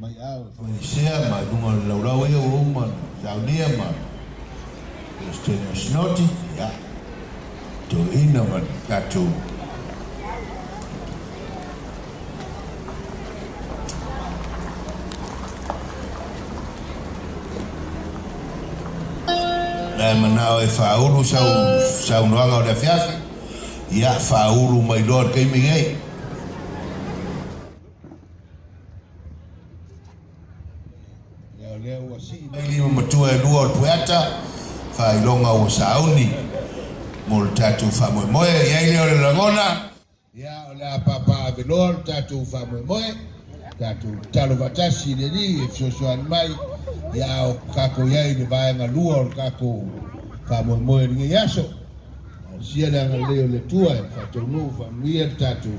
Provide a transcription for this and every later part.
Fanisea ma i luga o le laulau ia ua uma ona saunia ma Peresetene o Sinoti, ia, toeaina ma le tatou Na e manao e faaulu sau saunoaga o le afiafi, ia faaulu mai loa i le taimi nei. Ia o lea ua sii mai lima matua e lua o le Pueata, faailoga ua sauni mo le tatou faamoemoe. E i ai lea o le lagona, ia o le a papaaave loa le tatou faamoemoe, tatou tatalo faatasi i le Alii e fesoasoani mai, ia a o tatou i ai i le vaega lua o le tatou faamoemoe i lenei aso. Talosia le agalelei o le Atua e faataunuu faamanuia le tatou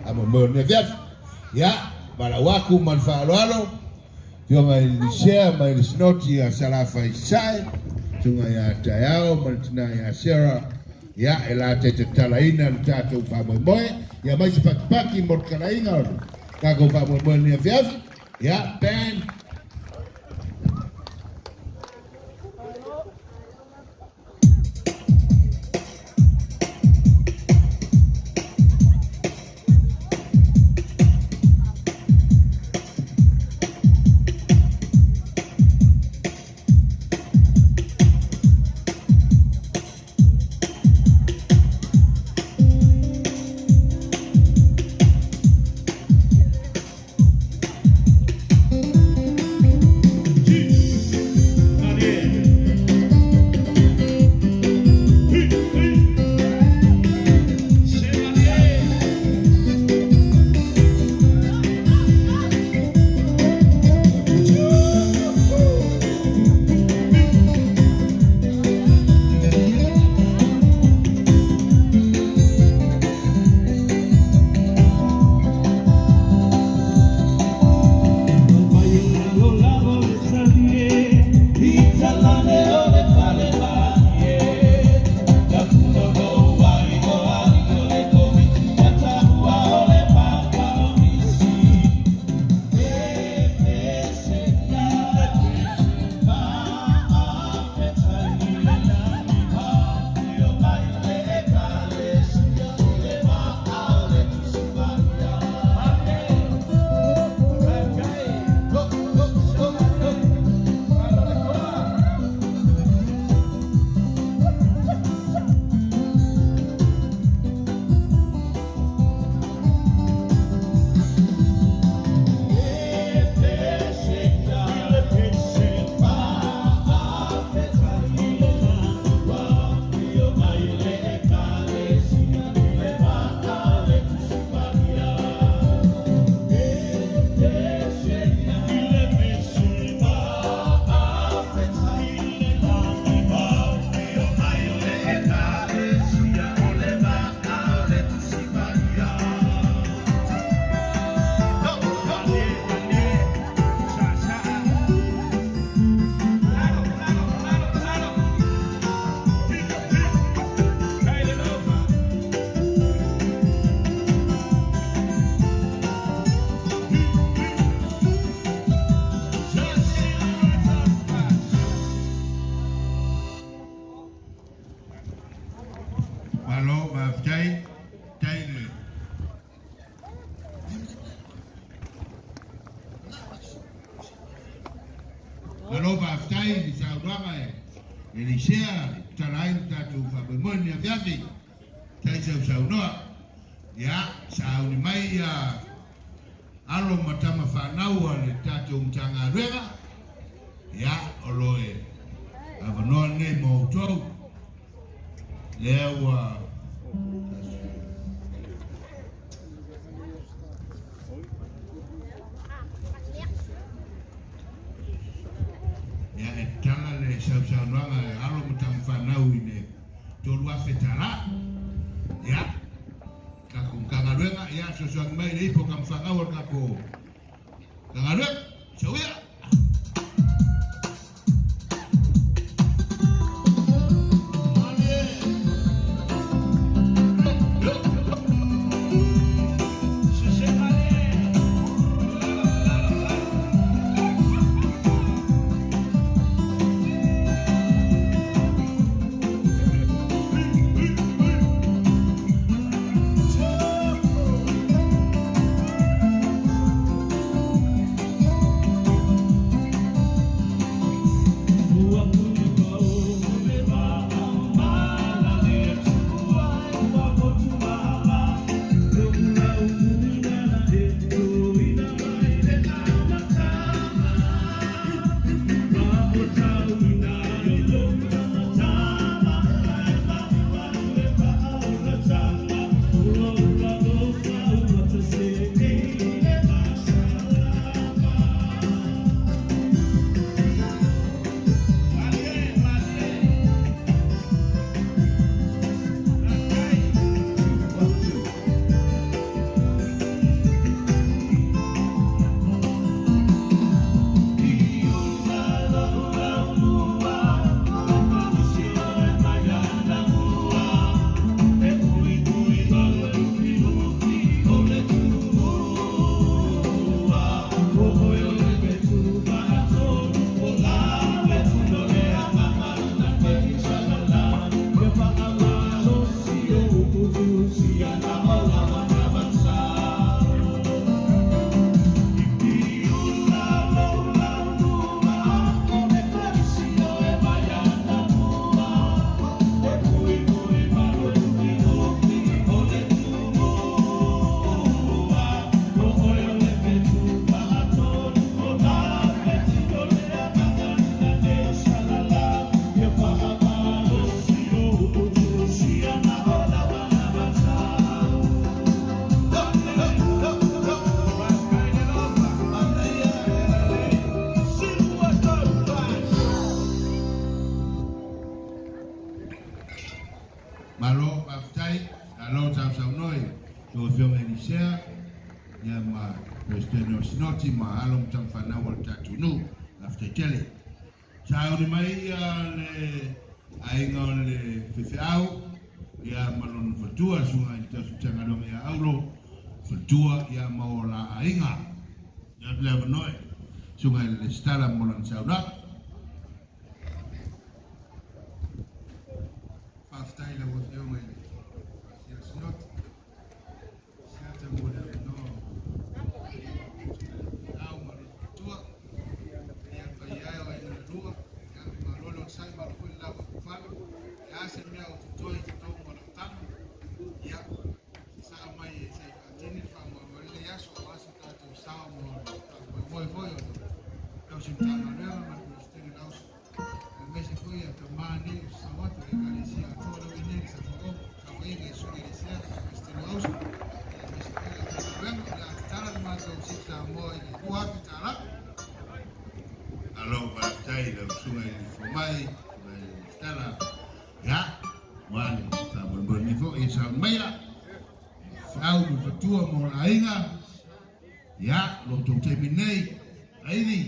faamoemoe o lenei afiafi. Ia, valaau atu ma le faaaloalo, Afioga i le Licea ma i le Sinoti ia Salafai Sae, Susuga ia Taeao ma le tina ia Sarah, ia, e la te tatalaina le tatou faamoemoe, ia mai se patipati mo le tatalaina o le tatou faamoemoe i lenei afiafi. Ia, band. Malo, faafetai, tai le. Malo faafetai i le saunoaga e Elisea e tatala ai le tatou faamoemoe i lenei afiafi. Faafetai sausaunoa. Ia, sauni mai ia alo ma tama fanau a le tatou Matagaluega. Ia, o lo e avanoa lenei mo outou. Lea ua Ia, e tatala le sausaunoaga e alo ma tama fanau i le $3,000. Ia, tatou Matagaluega, ia, fesoasoani mai le ipo tama fanau a le tatou Matagaluega. Sau ia! Malo faafetai, malo sausaunoa i lau Afioga i Lisea, ia ma Peresetene o Sinoti ma alo ma tamafanau o le tatou nuu. Faafetai tele. Sauni mai ia le aiga o le faifeau, ia ma lona faletua, le susuga i le tausi ia Aulo, faletua ia ma o la aiga. Ia le avanoa, susuga i le Resitala mo lana saunoaga. Faafetai i lau Afioga i le Pasia Sinoti. Siata mo le avanoa au ma lona faletua. Ia paia e o aiga e lua. Ia malo le onosai, malo foi le lavapapale. Le a se mea o totoe i totonu o lau tama. Ia sasaa mai e se i faatini le faamoemoe o lenei aso aua se tatou sao mo le faamoemoe foi o le tausi Matagaluega ma le Peresetene o le Auso. Aemaise foi ia tamā nei o sasao atu le Ekalesia atoa lau i nei le saofaiga i susuga i le Sea ma le Peresetene o Auso. Aemaise foi le Matagaluega o le a tatala le matou SIDS Samoa i le $2,000. Malo faafetai i lau susuga i le fomai, susuga i le Resitala. Ia, ua le faamoemoe nei foi e sauni maia. Feau ma faletua ma o la aiga. Ia, lo outou taimi nei, Aili.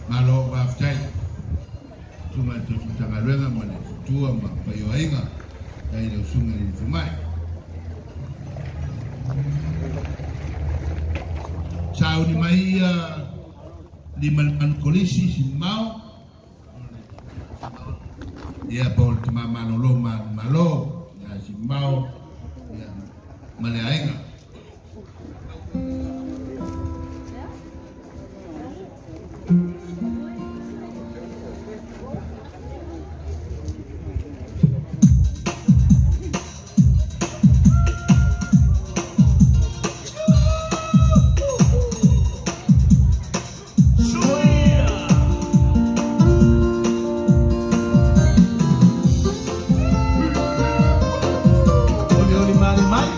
Malo faafetai. Susuga i le tausi Matagaluega ma le faletua ma paia o aiga, faafetai i lau susuga i le fomai. Sauni mai ia lima le manu kolisi simao. Ia po o le tama malolo ma malo, ia simao ia ma le aiga. Oli oli mali mali.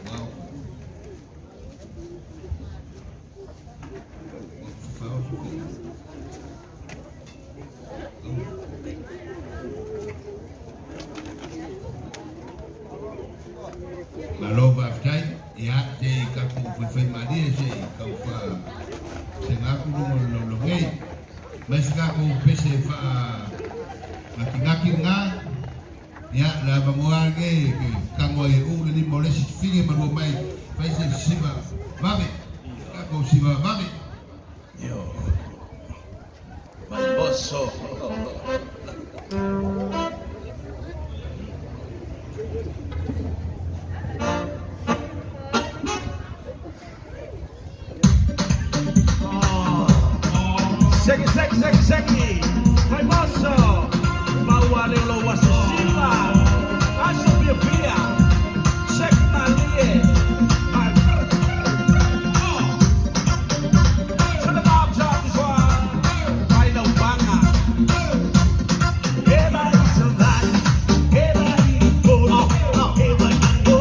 Wow. Malo faafetai, ia se i tatou faifaimalie se i tau faasega atu luga o le lalolagi nei. Ma se tatou pese faanatinati lena, ia le avanoa lenei e te tago ai e uu le lima o le isi fafine malua mai fai se siva vave, tatou siva vave. Io. Vaimoso. Seki, seki, seki, seki. Vaimoso. Maualelo wa sisila. Aso pia pia. Seki malie. Oh. To the mob drop this one. Vai no banga. Eba isabay. Eba ikolo. Eba ikolo.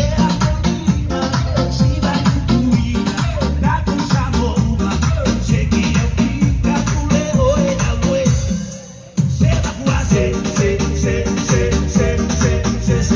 Eba kolima. Siba kukuina. Nakusamoma. Seki yokika kule oe na oe. Se va se se se se se se se se.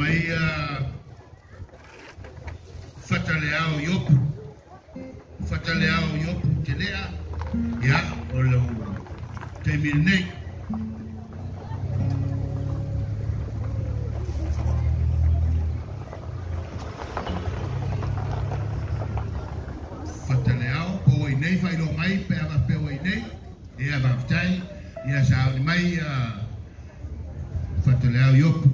mai Fataleao Iopu. Fataleao Iopu Telea. Ia, o lau taimi lenei. Fataleao, po ua i inei faailoa mai pe a faapea ua i inei. Ia, faafetai. Ia, sauni mai Fataleao Iopu.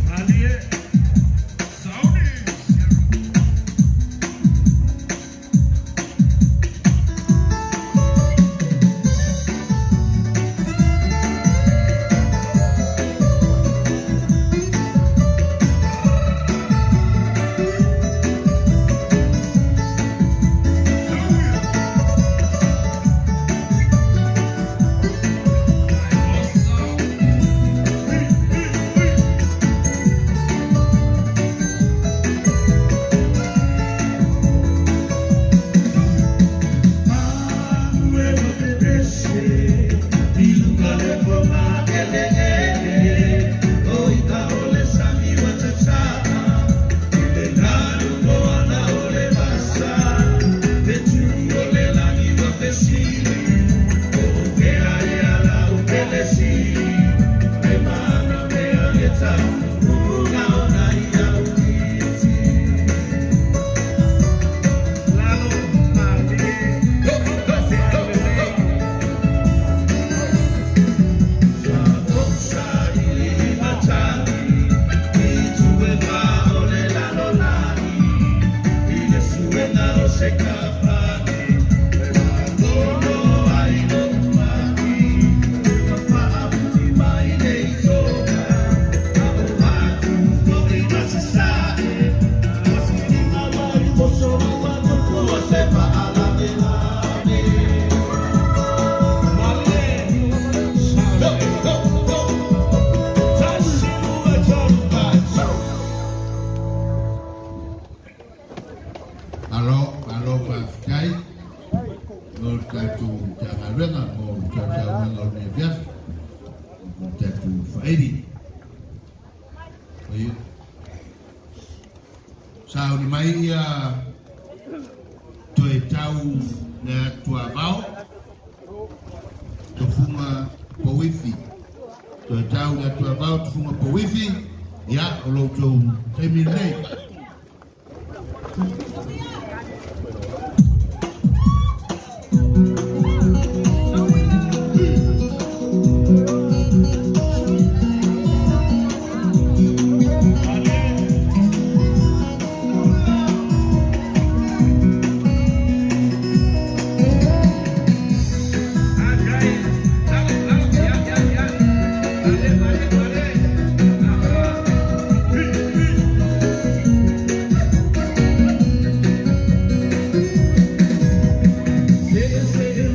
Malie, sauni. Lalo, malie. Go, go, go, go. Malie, Go, go, go. Malo, malo faafetai mo le tatou Matagaluega mo le tautauga o lenei afiafi mo le tatou faaili. Ia, sauni mai ia toe tau le atuavao tofuga pouifi. Toe tau le atuavao tofuga pouifi. Ia, o lo outou taimi lenei. Lalo, lalo, ya, ya, ya. Malie, malie, malie. Ah, Se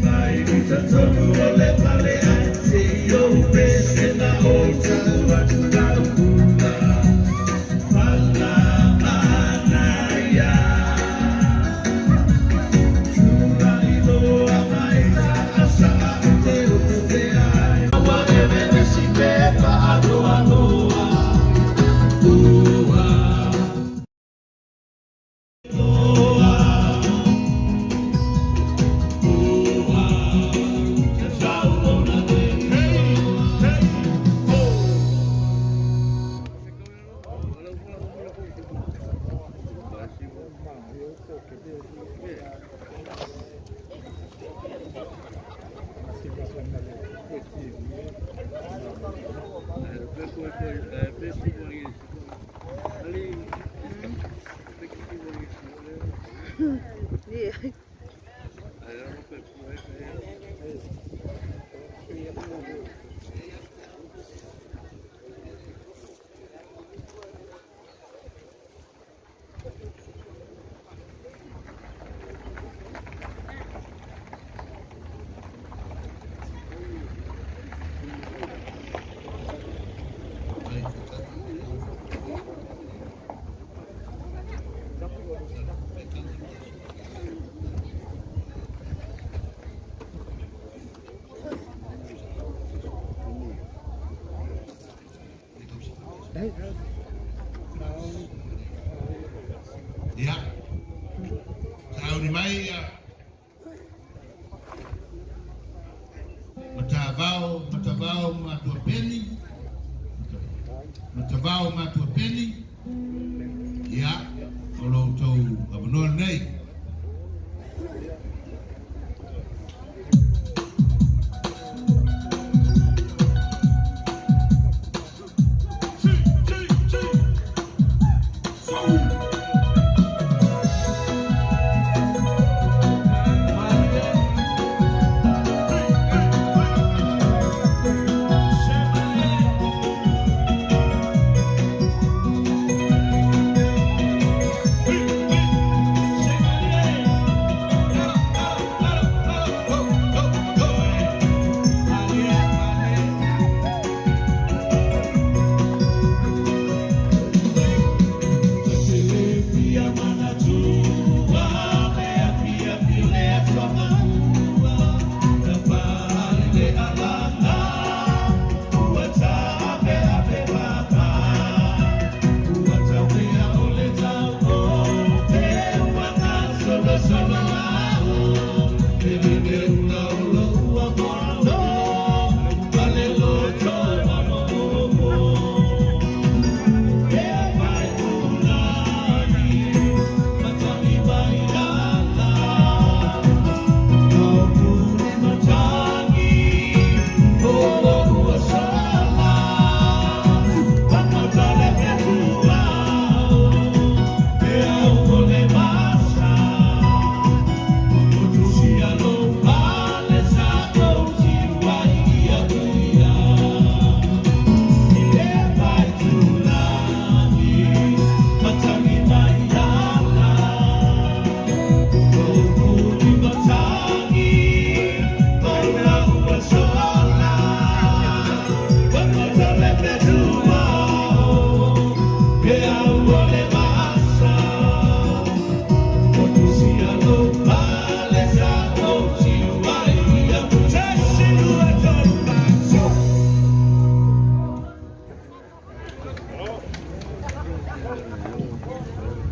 Ia, sauni mai ia Matavao, Matavao Matuapeni, Matavao Matuapeni, ia, o lo outou avanoa lenei.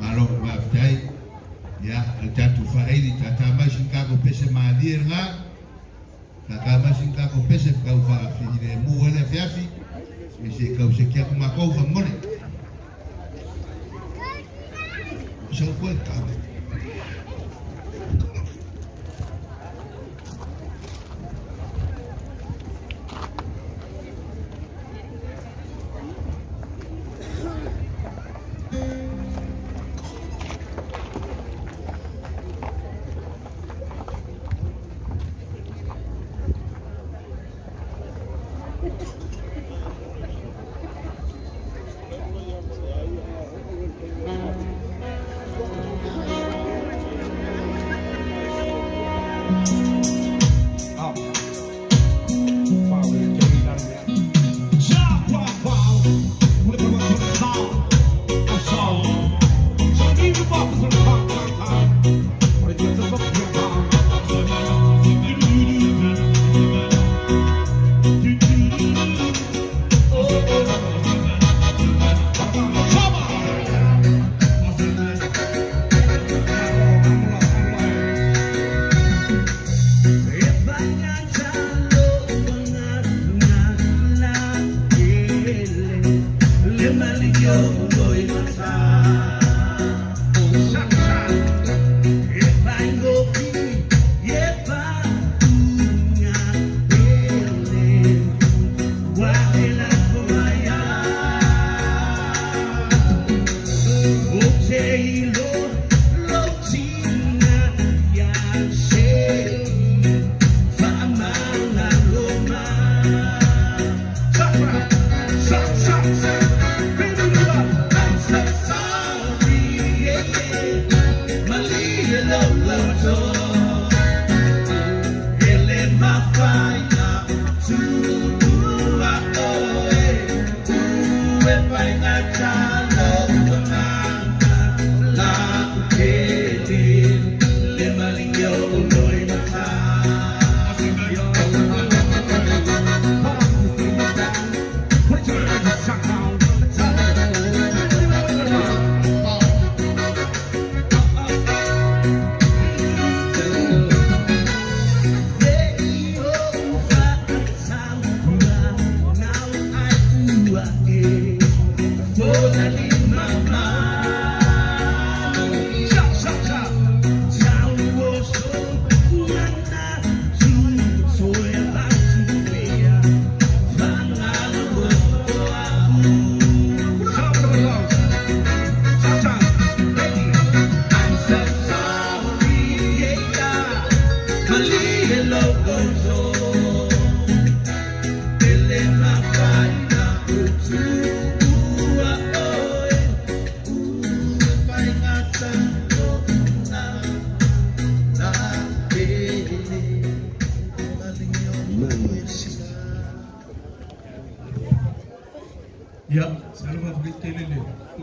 Malo faafetai. Ia, o le tatou faaili, tata mai sina tatou pese malie lena, tata mai sina tatou pese tau faafilemu ai le afiafi, ia se i tau seki atu matou faamolemole. Sau koe tama.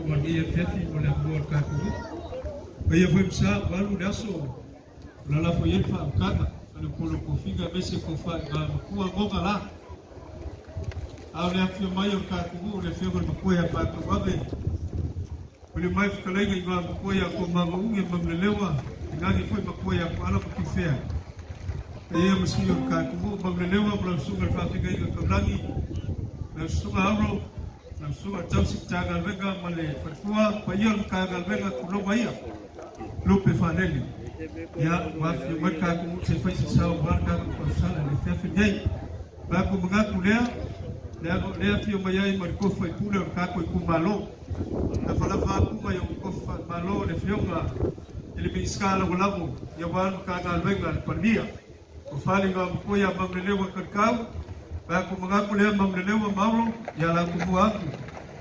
Manuia fiafi mo le amua o le tatou Paia foi ma sa ua alu le aso o lalafo i ai le faautaga a le polo tofiga aemaise tofaigamatua goga la. A o le afifio mai o le tatou nuu le afioga i le Matua ia Patauave, o le mai fetalaiga i Igoamatua ia Toomagaugi ma Manuleleua, tainane foi Matua ia Tuala ma Tuifea. Paia ma sui o le tatou nuu Manuleleua ma lau susuga i le faafeagaiga taulagi, lau susuga Auro, lau susuga tausi Matagaluega ma le faletua, paia o le Matagaluega tuloga ia, lupe faalele. Ia, ua afifio mai le tatou nuu se i fai se sao aua le tatou tausaga i le afiafi lenei. Matou manatu lea, leaga o lea e afio mai ai ma le tofi faipule o le tatou itumalo. Lafalafa atu mai o tofi faamalo le afioga i le Minisita Lagolago aua le Matagaluega a le Palemia. O fale ngā matua ia Manuleleua Kalikau, matou manatu lea Manuleleua Mauro, ia la tumua atu.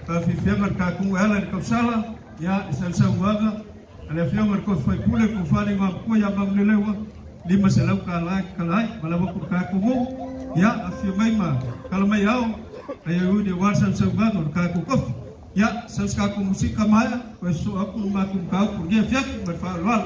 Faafiafiaga le tatou e ala i le tausala, ia e sausaunoaga a le afioga i le tofi faipule ko fale ngā matua ia Manuleleua, $500 e tatala ai, ma lava atu le tatou nuu, ia afifio mai ma tala mai ao, ai ai ui aua le sausaunoaga o le tatou tofi. Ia, sau se tatou musika maea, koe sosoo atu le matou mataupu i lenei afiafi ma le faaaloalo.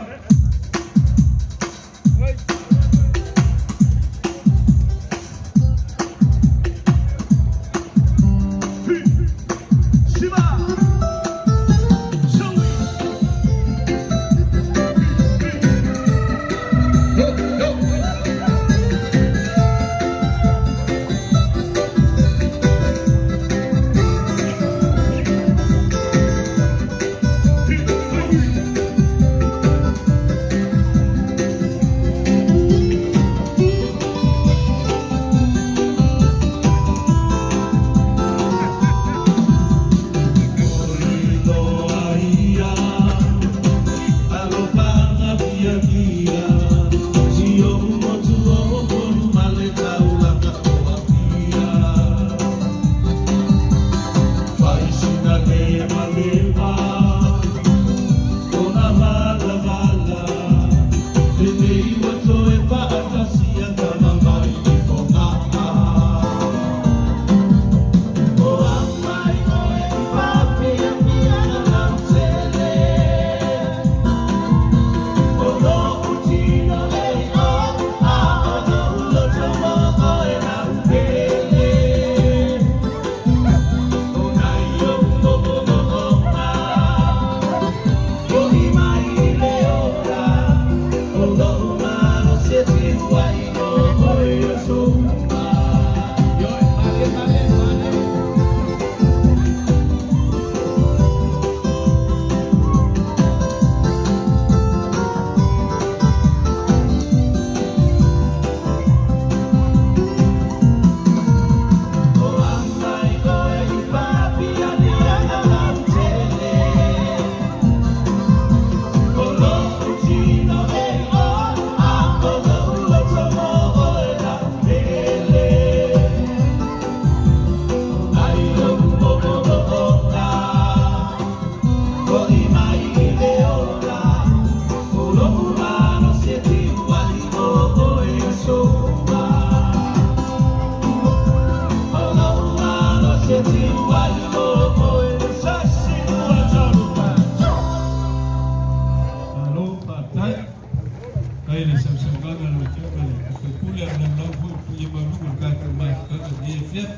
Malo faafetai. Faafetai i le sausaunoaga a lau Afioga i le sui usufono a o laulau foi le paia maualuga o le tatou mafutaga i lenei afiafi.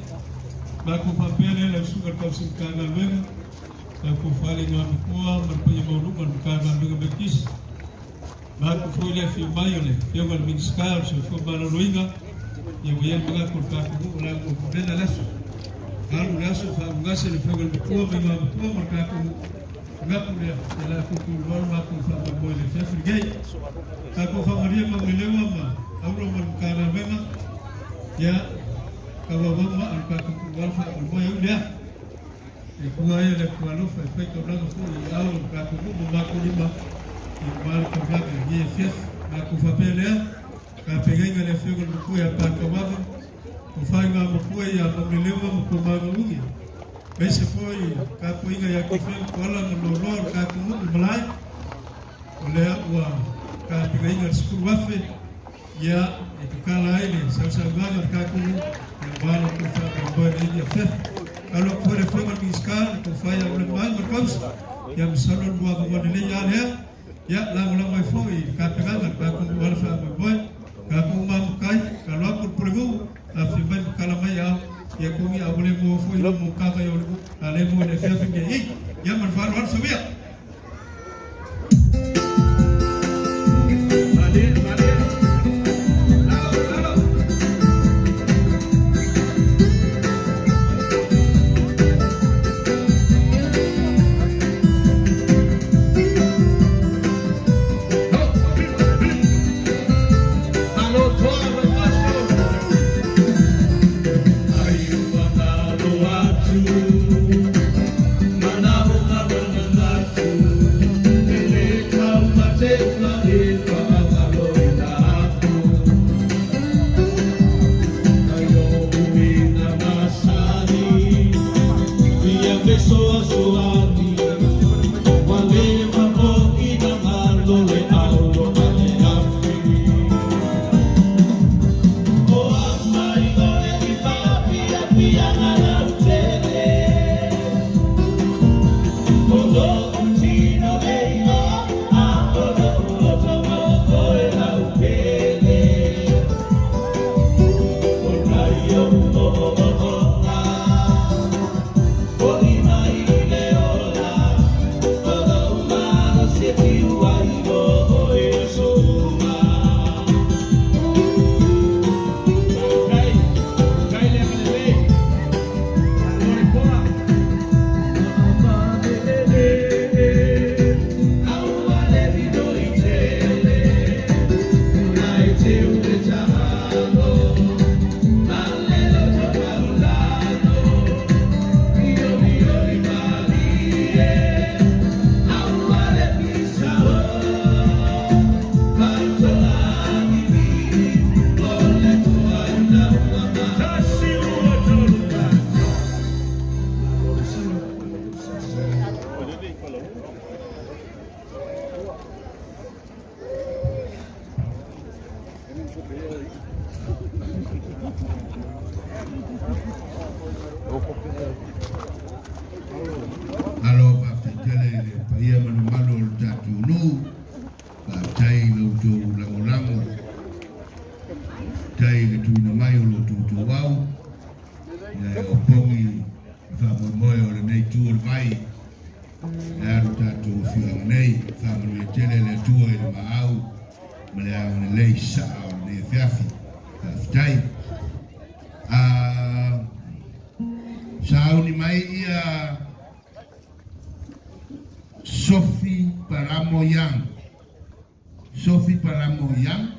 Matou faapea lea lau Susuga i le Tausi Matagaluega, tatou fale Igoamatua ma le paia maualuga o le Matagaluega Metotisi. Matou foi le afio mai o le Afioga i le Minisita o le Soifua Maloloina, ia ua i ai le manatu o le tatou nuu o le a ua vavela le aso. Alu le aso faaugase le Afioga i le Matua ma Igoamatua ma le tatou nuu. Manatu lea, o le a tuutuuloa le matou faamoemoe i le afiafi lenei. Tatou faamalie mauleleua ma auro ma le Matagaluega, ia, tauauau maa o le tatou tuualo faamoemoe au lea. E tua ai le Atua alofa e fai taulaga foi i ao o le tatou nuu ma matou lima aua le taulaga i lenei afiafi. Matou faapea lea, tapegaiga le Afioga i le Matua ia Patauave, o faiga matua ia Mauleleua ma Toomagaugi, aemaise foi tapuaiga ia Tuifea ma Tuala ma Loaloa o le tatou nuu i Malae. O lea ua tapenaina le 10,000 ia e tatala ai le sausaunoaga a le tatou nuu aua le tou faamoemoe i lenei afiafi. Alo atu foi le Afioga i le Minisita le tofa ia Ulemai ma le kausi, ia masalo le lua avanoa lelei lava lea, ia lagolago ai foi i le tapenaga le tatou ala faamoemoe, tatou mamotai, alo atu le pulenuu, afifio mai ma tala mai ao, ia togi a ua le maua foi lau monotaga i o le nuu, a le maua i le afiafi nei i, ia ma le faaaloalo sauia. Malo faafetai tele i le paia ma le mamalu o le tatou nuu, faafetai i lo outou lagolago, faafetai i le tuuina mai o lo outou ituau, ia e opogi le faamoemoe o lenei itu o le vai, e alu tatou afioaga nei, faamanuia tele le Atua i le maau ma le agalelei saa o lenei afiafi. Faafetai. Sauni mai ia Sophie Palamo Young. Sophie Palamo Young,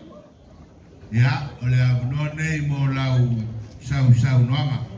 ia, o le avanoa nei mo lau sausaunoaga.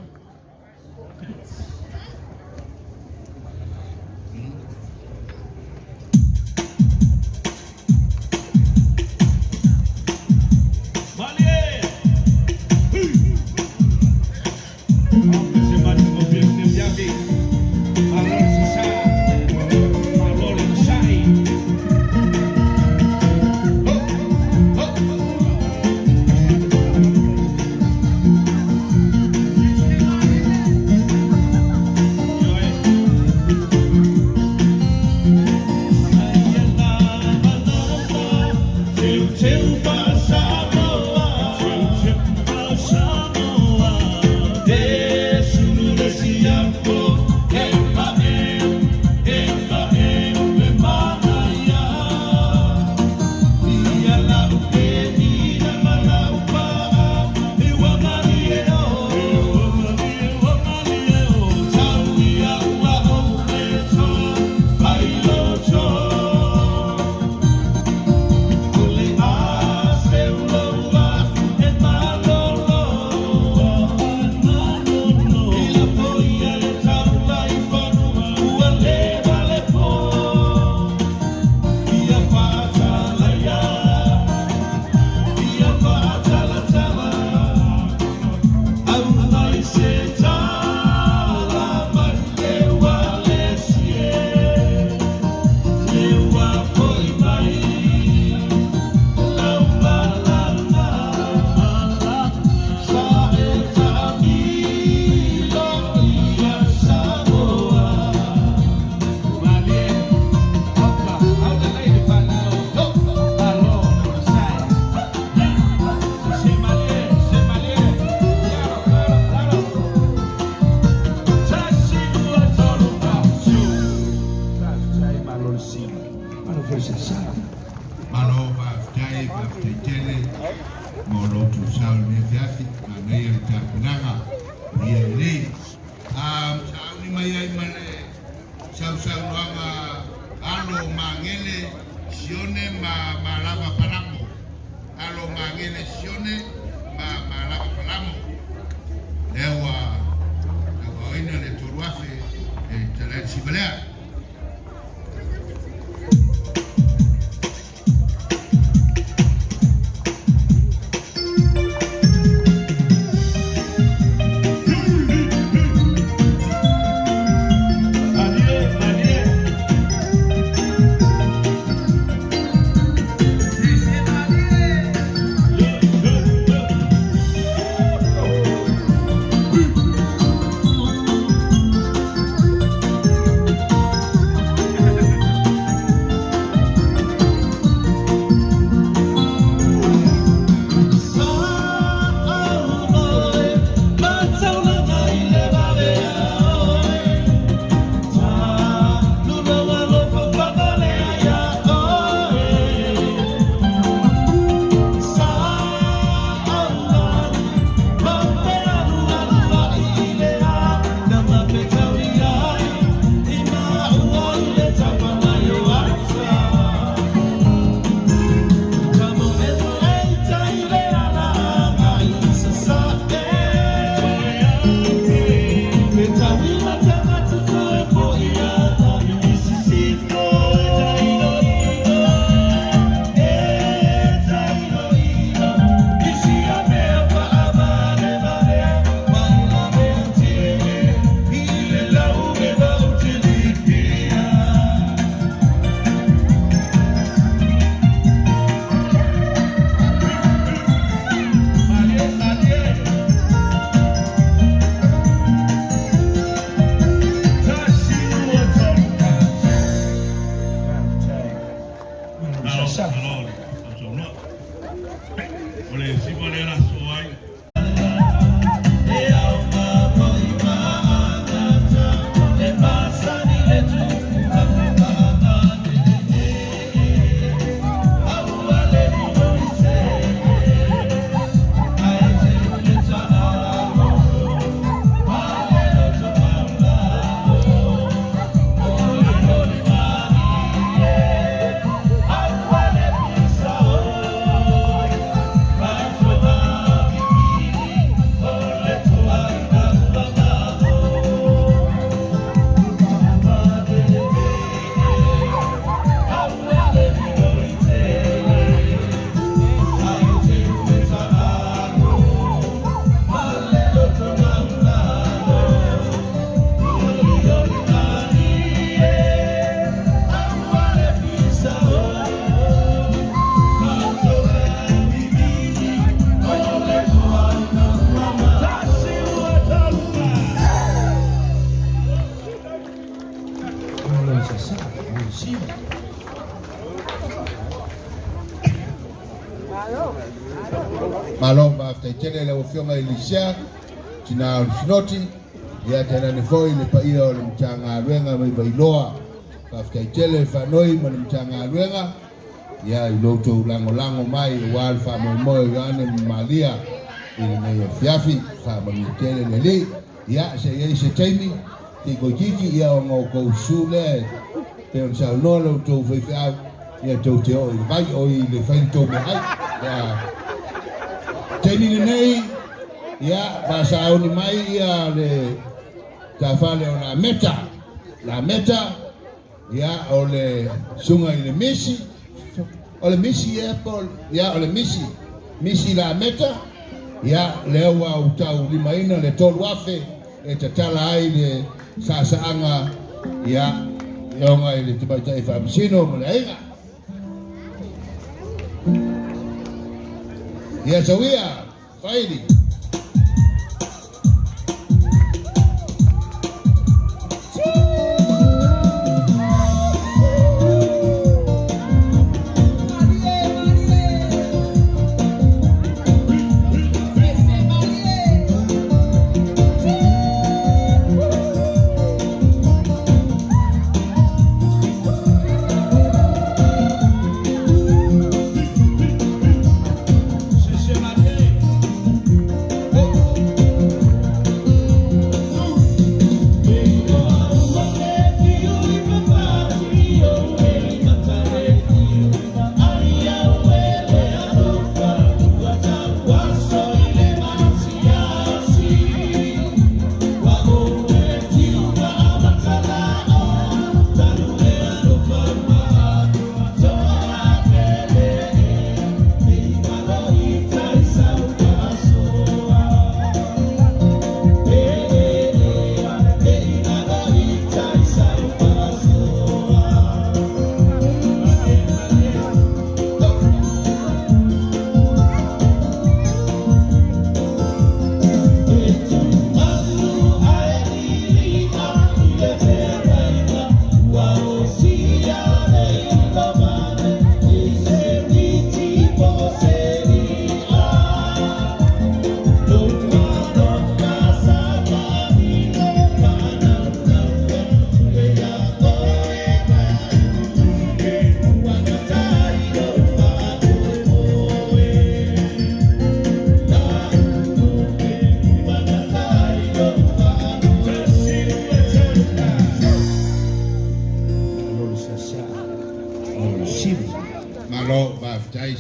Mo lo outou sao i lenei afiafi, manaia le tapenaga ia lelei. Sauni mai ai ma le sausaunoaga alo o Magele Sione ma Malava Palamo. Alo o Magele Sione ma Malava Palamo. Lea ua tauaoina le 3,000 e tala ai le sivalea. Malo faafetai tele i lau Afioga i Lisea, tina o le Sinoti, ia tainane foi le paia o le Matagaluega mai Vailoa. Faafetai tele le faanoi ma le Matagaluega, ia i lo outou lagolago mai aua le faamoemoe o Ioane ma Malia i lenei afiafi. Faamanuia tele le Alii. Ia, se i ai se taimi, tikoititi, ia ona outou susu lea e pei ona saunoa lo outou faifeau, ia tou te oo i le vai, o i le fai le tou meaai. Ia, taimi lenei, ia, faasaoni mai ia le tafale o Lameta. Lameta, ia, o le susuga i le Misi, o le Misi ea po o le, ia, o le Misi, Misi Lameta, ia, lea ua ou taulimaina le 3,000 e tatala ai le saasaaga, ia, e oga i le tamaitai faamasino ma le aiga. Ia tauia, faili.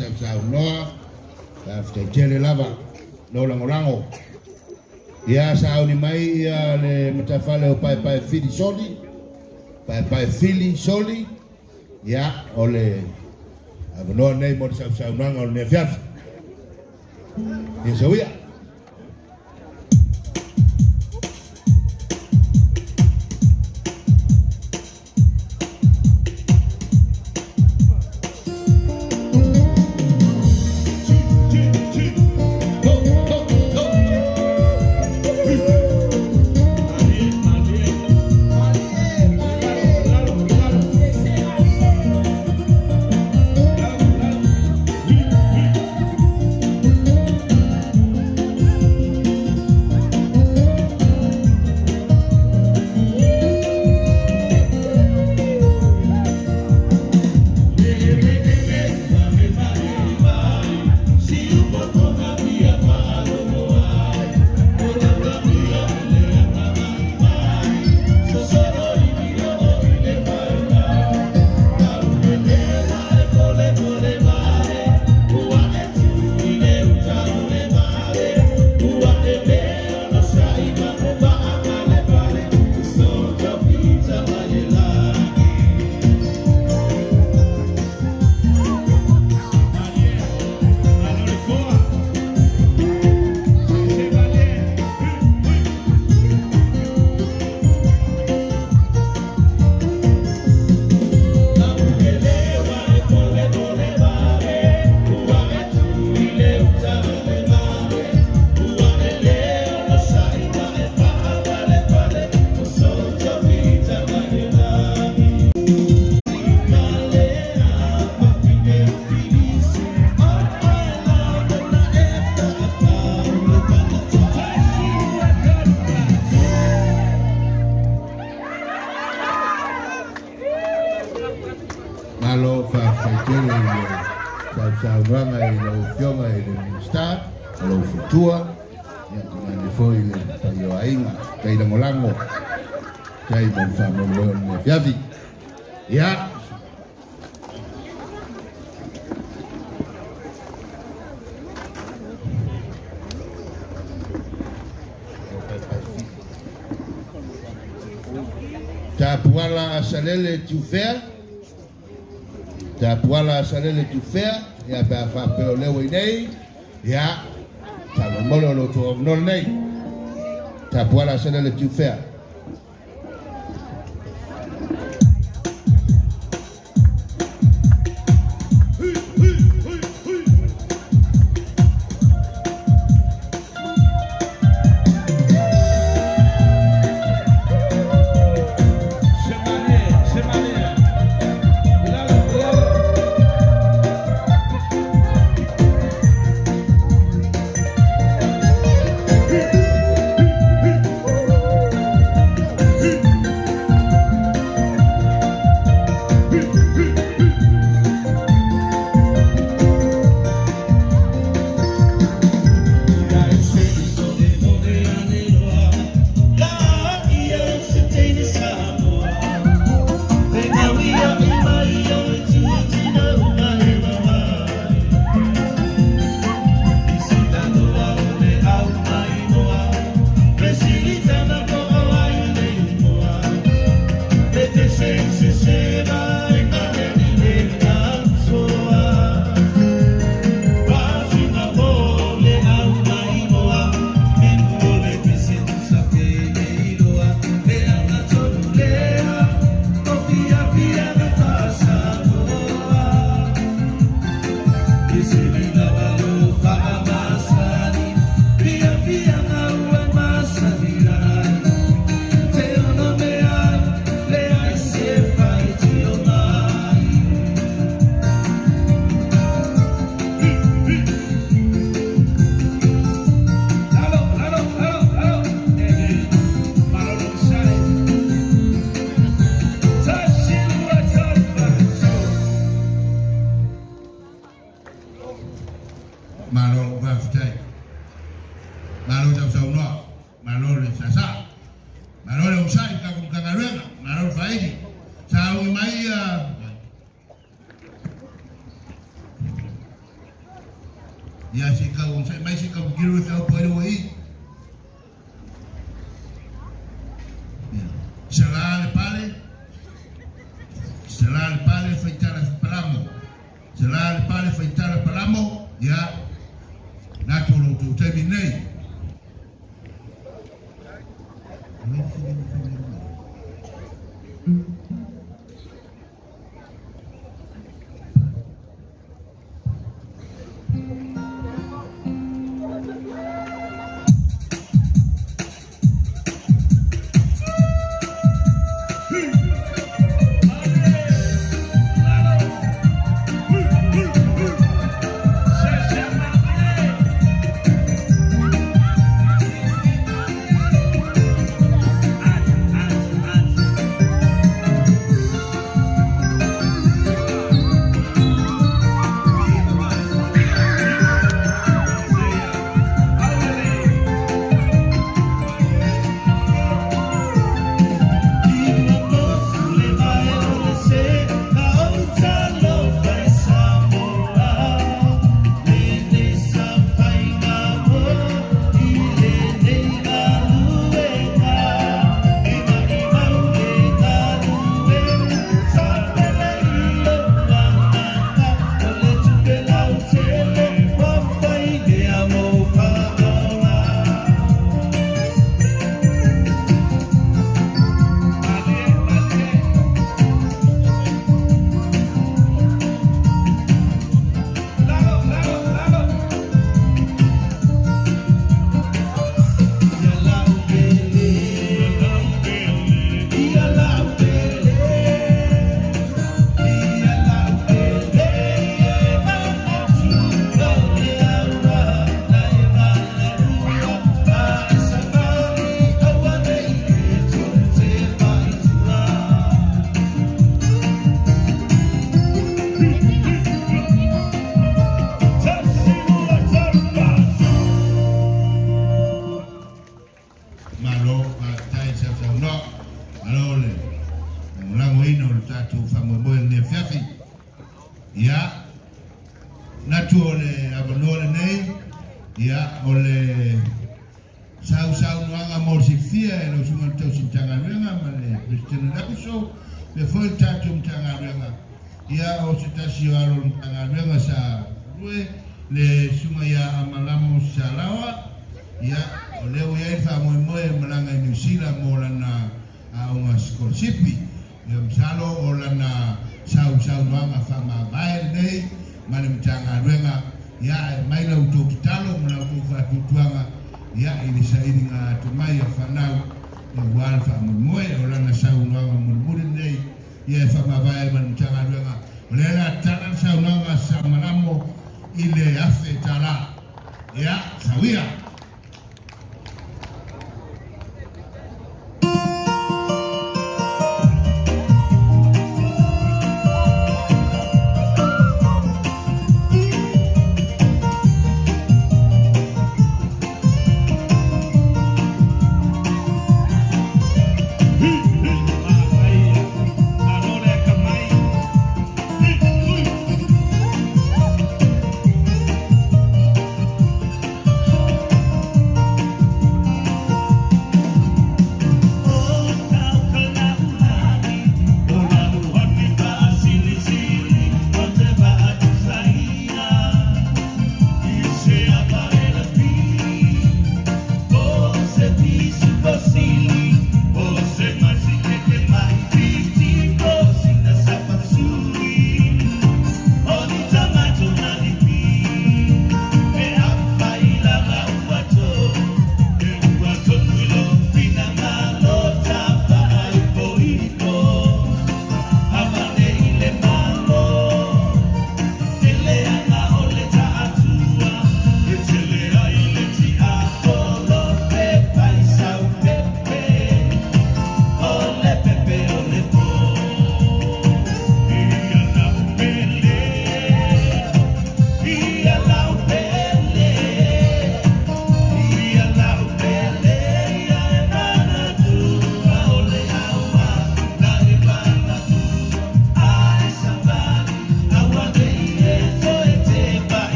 sausaunoa, faafetai tele lava lou lagolago. Ia sauni mai ia le matafale o Paepae Fili Soli, Paepae Fili Soli, ia o le avanoa lenei mo le sausaunoaga o lenei afiafi. Ia sauia. Malo faafetai tele i le sausaunoaga i lau Afioga i le Minisita ma lou faletua, ia tainane foi le paia o aiga, tai lagolago, tai mo le faamoemoe o lenei afiafi. Ia, Tapuala Asalele Tiufea, Tapuala Asalele Tiufea, ia pe a faapea o lea ua i nei, ia, faamolemole o lo outou avanoa lenei. Tapuala Asalele Tiufea. Malo faafetai. Malo sausaunoa. Malo le sasa. Malo le usai ka ku Matagaluega. Malo le faili. Sauni mai ia. Ia se kau on mai se kau kiru e kau poe i. Ia. Sala le pale. Sala le pale faitala palamo. Sala le pale faitala palamo. Ia. Natu lo tu taimi nei. Malo faafetai sausaunoa. Malo le lagolagoina o le tatou faamoemoe lenei afiafi. Ia natu o le avanoa lenei, ia o le sausaunoaga mo le silafia e lau susuga i le tausi Matagaluega ma le Peresetene o le Apiso pea foi le tatou Matagaluega. Ia o se tasi o alo o le Matagaluega sa galue le susuga ia Amalamo Salaoa. Ia o lea ua i ai le faamoemoe e malaga i Niu Sila mo lana aoga sikolasipi. Ia masalo o lana sausaunoaga faamavae lenei ma le Matagaluega. Ia e aumai la outou tatalo ma la outou faatuatuaga ia i le sailiga atamai a fanau aua le faamoemoe o lana saunoaga mulimuli lenei ia e faamavae ai ma le Matagaluega. O lea o le a tatala le saunoaga sa Malamo i le $1,000. Ia, sauia.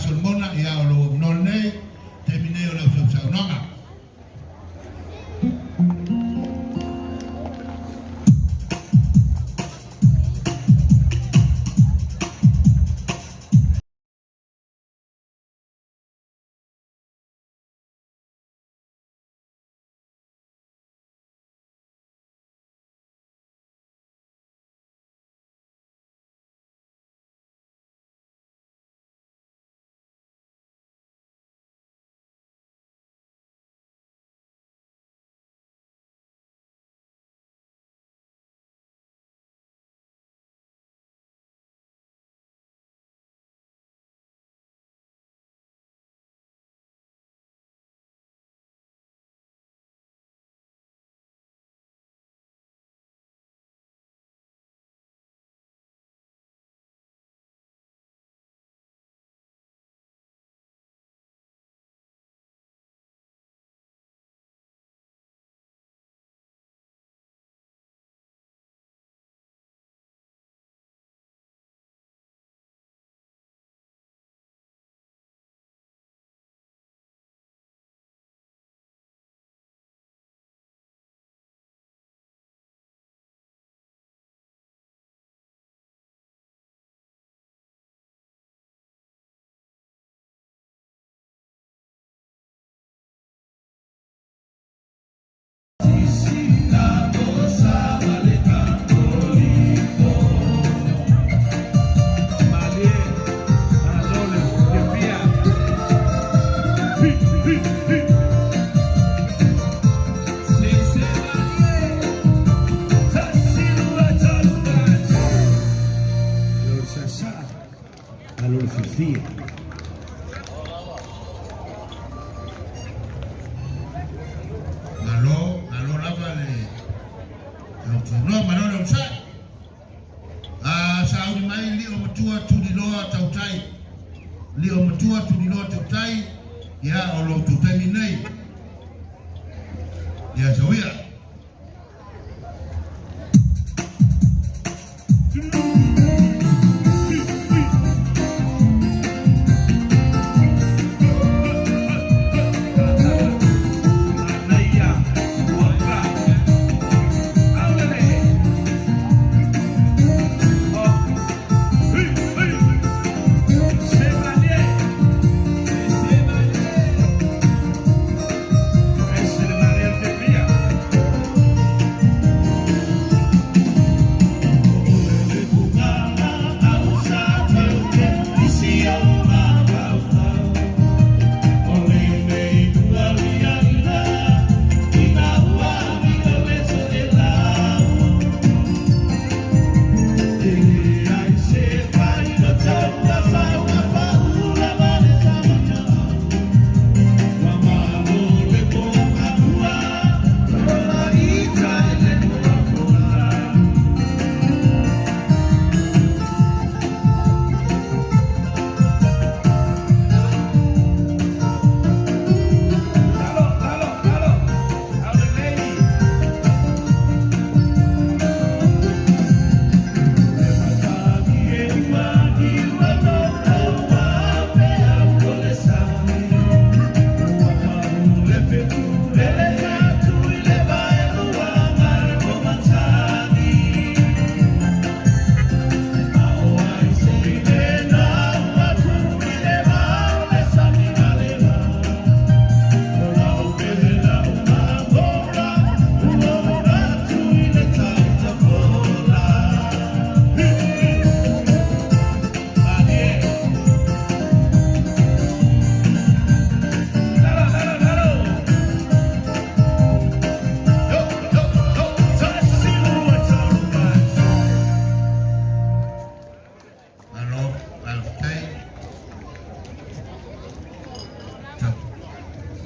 Solomona, ia o lo avanoa lenei, taimi nei o lau sausaunoaga. Malo, malo lava le tautunoa, malo le onosai. Sauni mai lio matua tuliloa tautai. Lio matua tuliloa tautai. Ia o lo taimi nei. Ia sawia.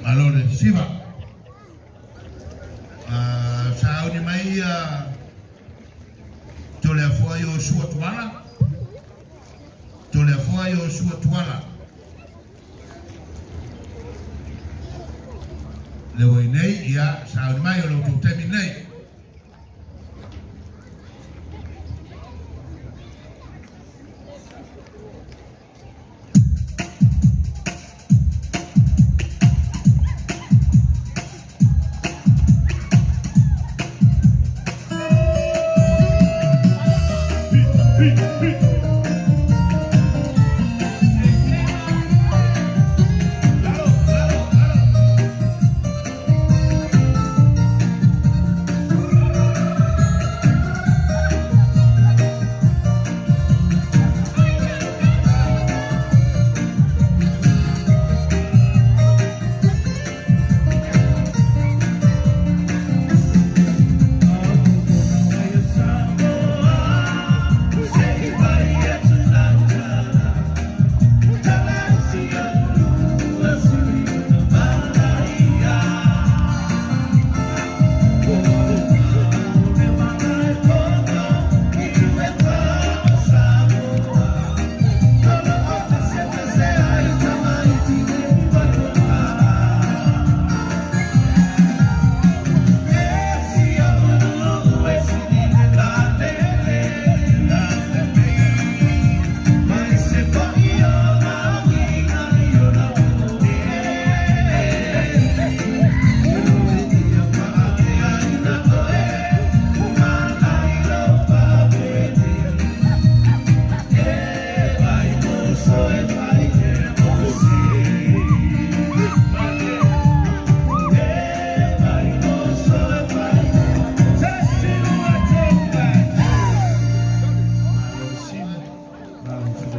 Malo le siva. Sauni mai Toleafoa Iosua Tuala. Toleafoa Iosua Tuala. Le wai nei, ia, sauni mai o le tou taimi nei.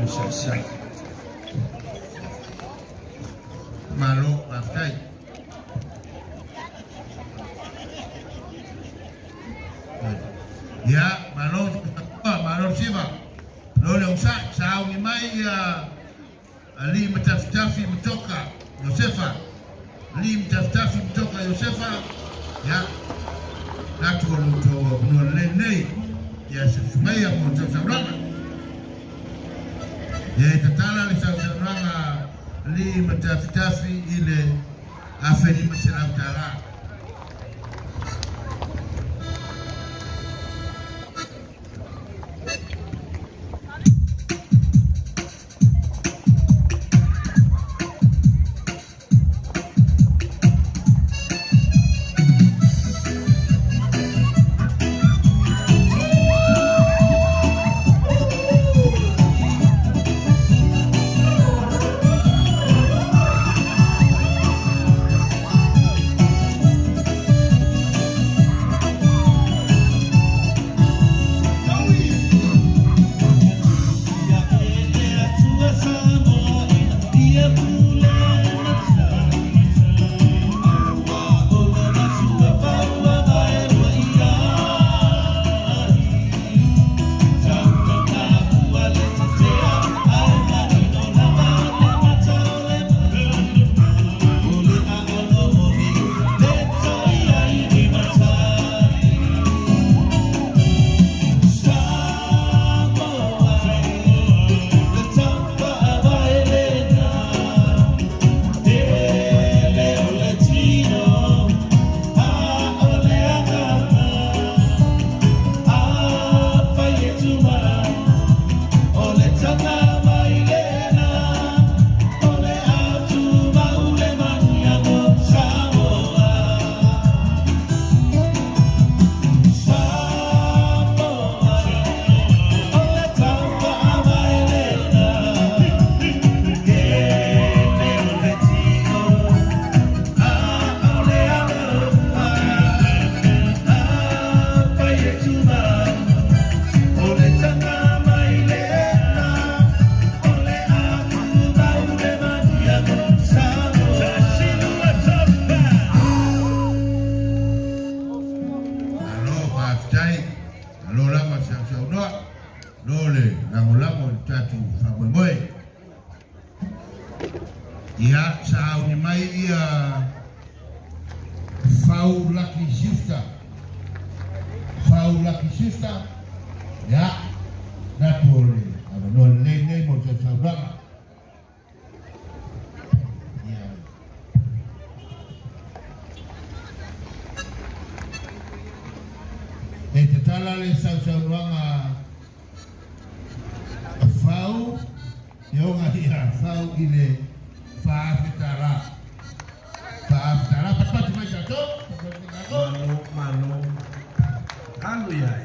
le saisai. Malo faafetai. Ia, malo malo siva. Lo le osa sauni mai ia ali matafitafi mtoka Yosefa. Ali matafitafi mtoka Yosefa. Ya. Natu lo to no le nei. Ya se sumaya mo tau sauranga. Ya tatala le sauranga li matafitafi ile afeli maselau tala. Ia sauni mai ia Fau Lucky Sister. Fau Lucky Sister. Ya natu le avanoa lelei lenei mo le sausaunoaga. Ia e tatala le sausaunoaga Fau e oga ia Fau i le faafetala. Faafetala patupatu mai tatou. Malo, malo. Alu iai.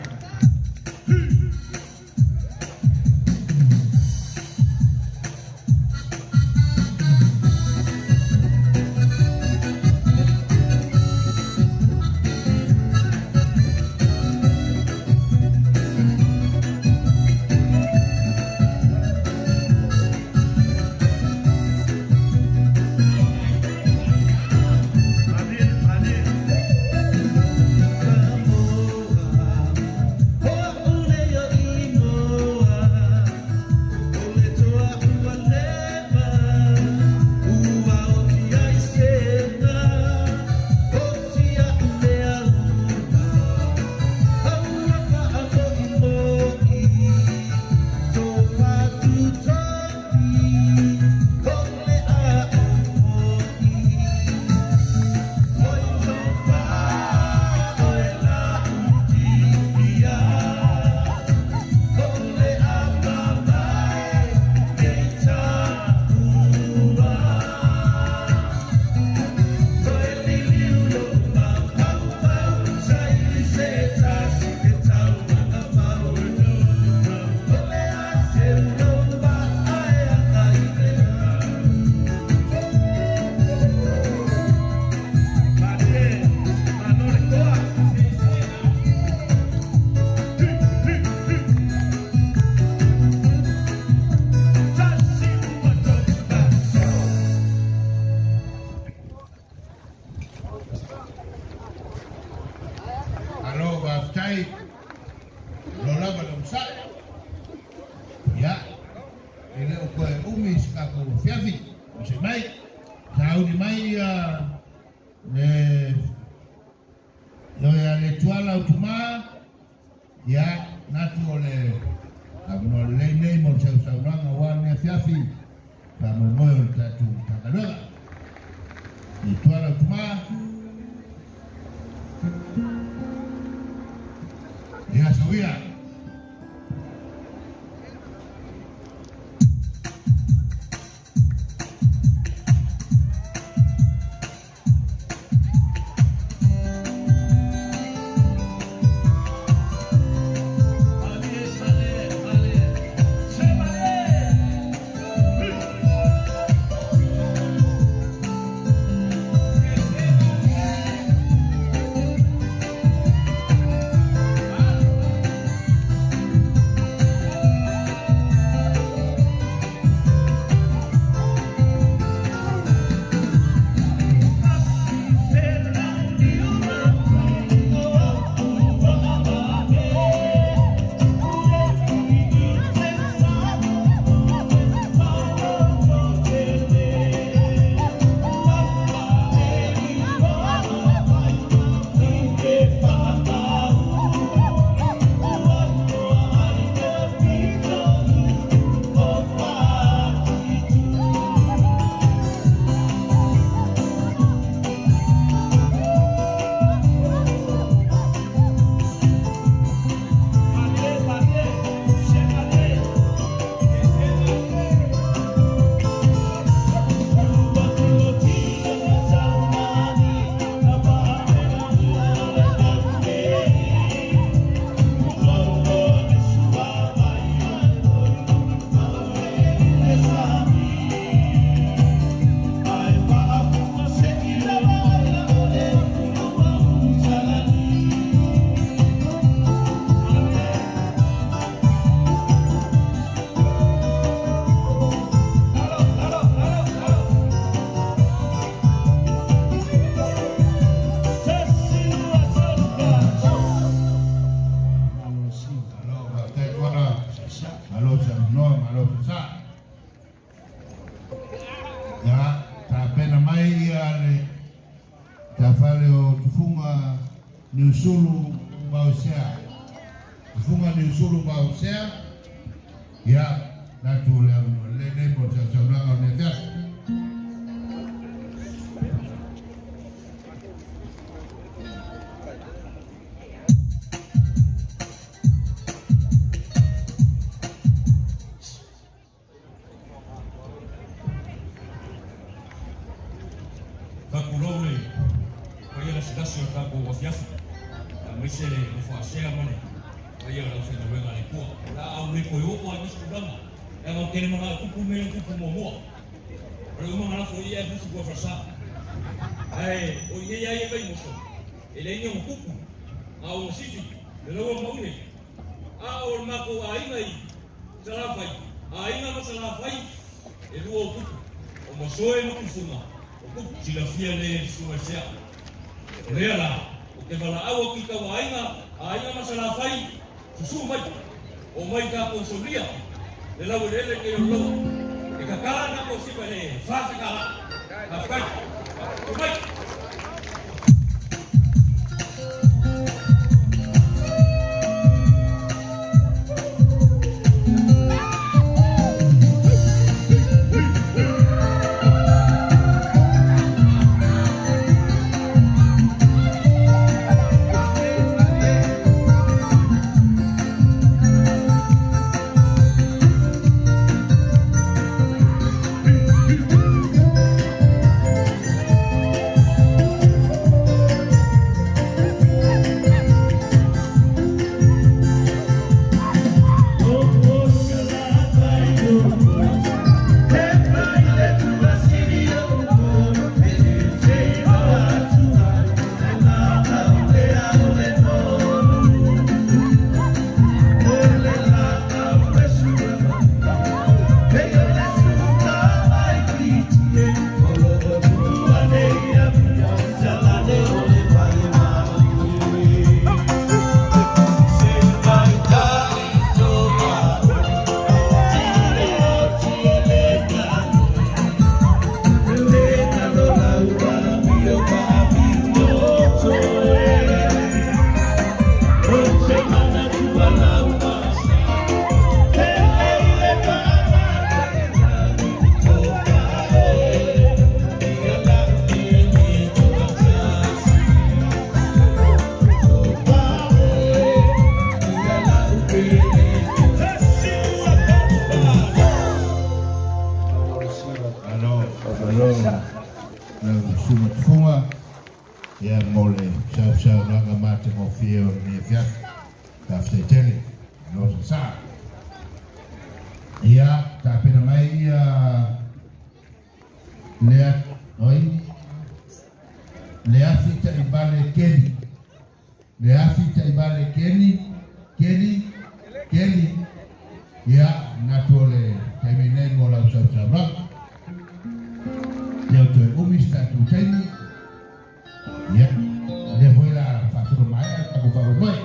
E le o toe umi se tatou afiafi. Se mai, sauni mai ia le loia le tuala utuma, ia natu o le avanoa lelei nei mo le sausaunoaga aua lenei afiafi faamoemoe o le tatou Matagaluega. Le tuala utuma, ia sauia. Malo, faafetai Tuala, malo saunoa, malo fasa. Ia, tapena mai ia le tafale o Tufuga Niusulu Mausea. Tufuga Niusulu Mausea, ia, natu le avanoa lelei lenei mo le sausaunoaga o lenei afiafi. Faapulou le paia lasilasi o le tatou afiafi, aemaise le nofo asea ma le paia o le aufaigaluega a le Atua. O le a au le toe oo lava i nisi tulaga, leaga ou te le manao e tupu mea ia na tupu muamua. O le umaga lafo i ia e fusi tua falesa. Ae o i inei lava ia Vaimoso, e leai ni ona tupu, a o ona sifi, le laua maune. A o le matou aiga i Salafai, aiga ma Salafai, e lua o tupu, o Masoe ma Tufuga, o tupu. Silafia lea e le susuga i Sea. O lea la, ou te valaau atu i tau aiga, aiga ma Salafai, susuu mai, omai tatou solia le laueleele nei o le loa. E kaka na tou siva i le $4. Faafetai. Omai. Susuga Tufuga ia mo le sausaunoaga matagofie o lenei afiafi. Faafetai tele malo sasaa. Ia tapena mai ia le oi le afi taivale Keli, le afi taivale Keli, Keli, Keli. Ia manatu o le taimi lenei mo lau sausaunoaga. Ia o toe umi se tatou taimi. Ia, o lea foi o le a faasolo maea le tatou faamoemoe.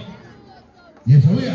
Ia soia.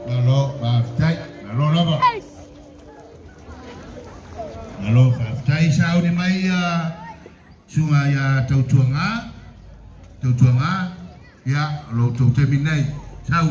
Malo faafetai, malo lava. Malo faafetai sauni mai ia susuga ia Tautuaga, Tautuaga, ia o lo outou taimi lenei, sau.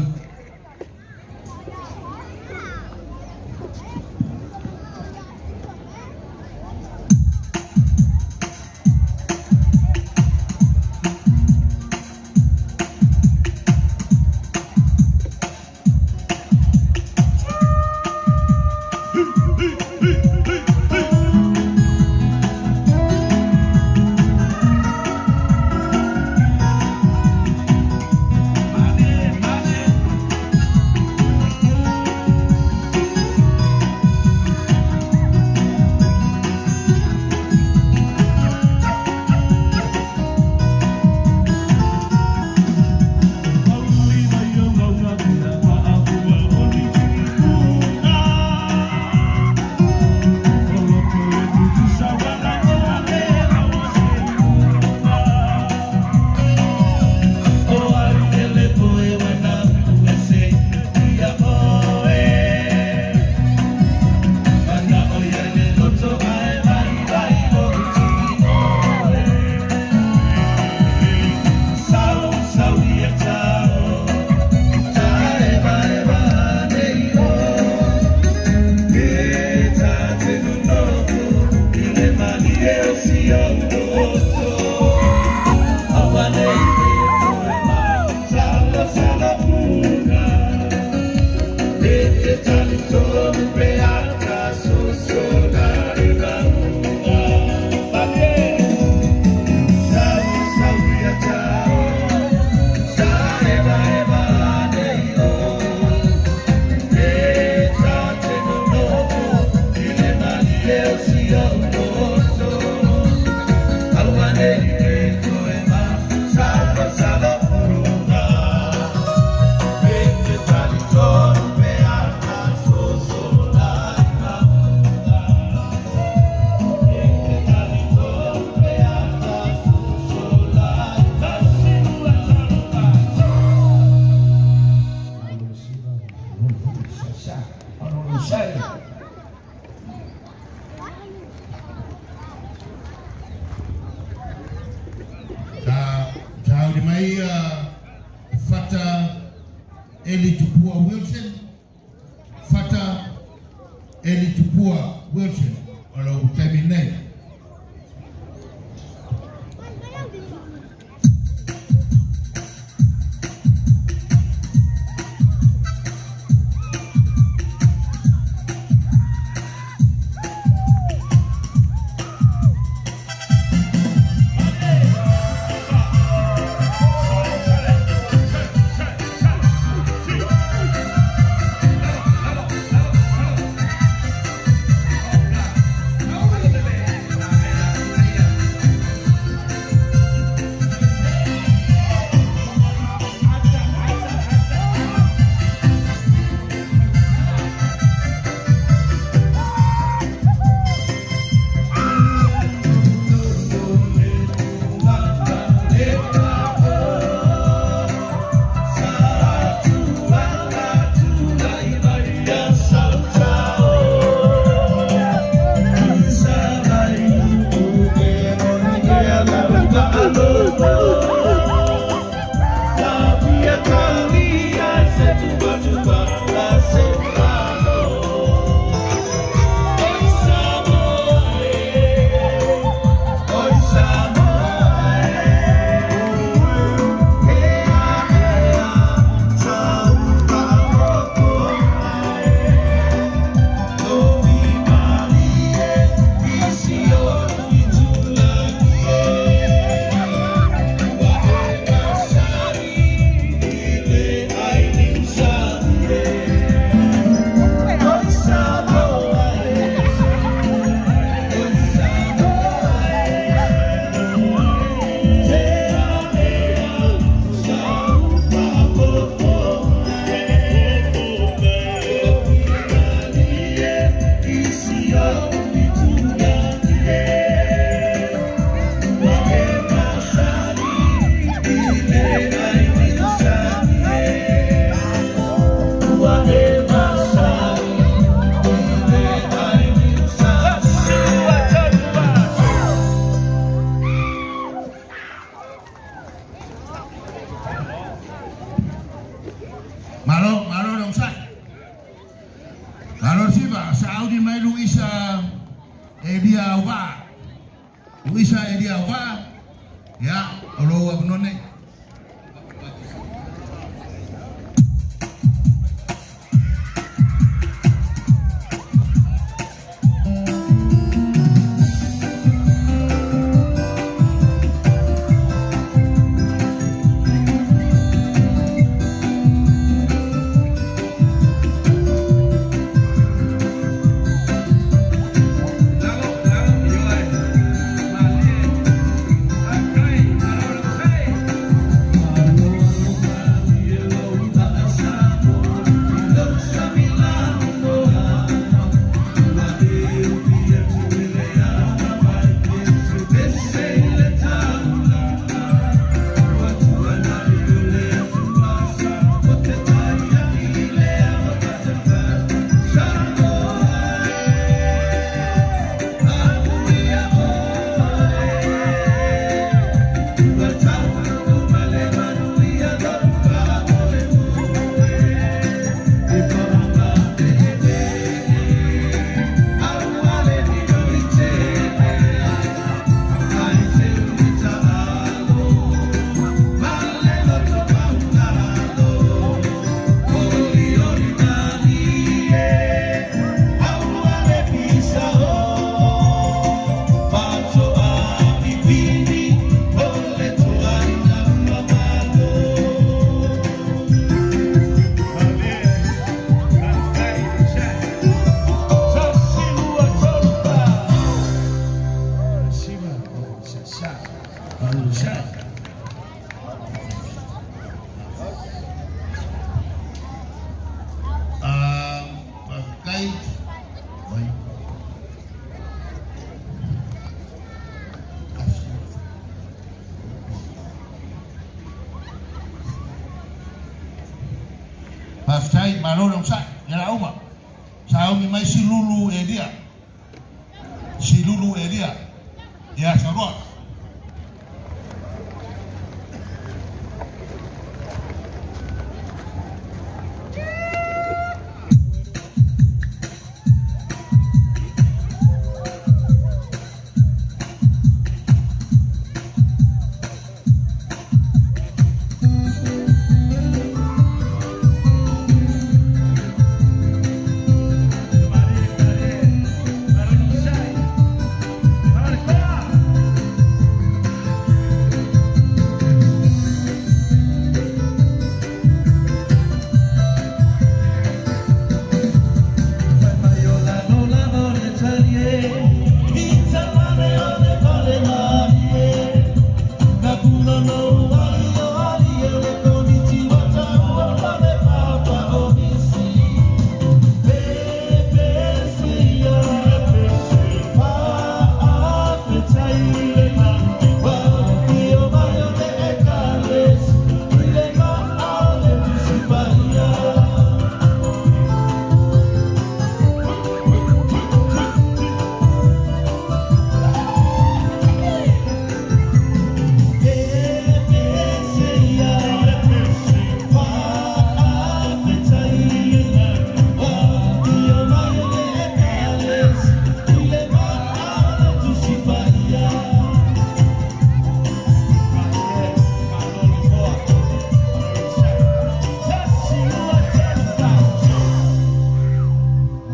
Sa sauni mai Fata Eli Tupua Wilson, Fata Eli Tupua Wilson, o lou taimi lenei. Elia Auvaa. Luisa Elia Auvaa. Ia, o lou avanoa nei. Faafetai. Oi. Faafetai, malo le onosai, ia lauma. Sauni mai Silulu Elia. Silulu Elia. Ia saunoa.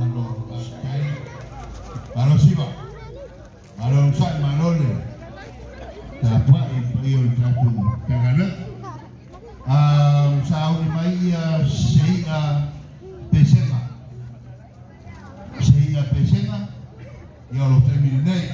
Malo faafetai. Malo siva. Malo onosai, malo le tapuai i le paia o le tatou Matagaluega. Sauni mai ia Sei'a Pesega. Sei'a Pesega, ia o lou taimi lenei.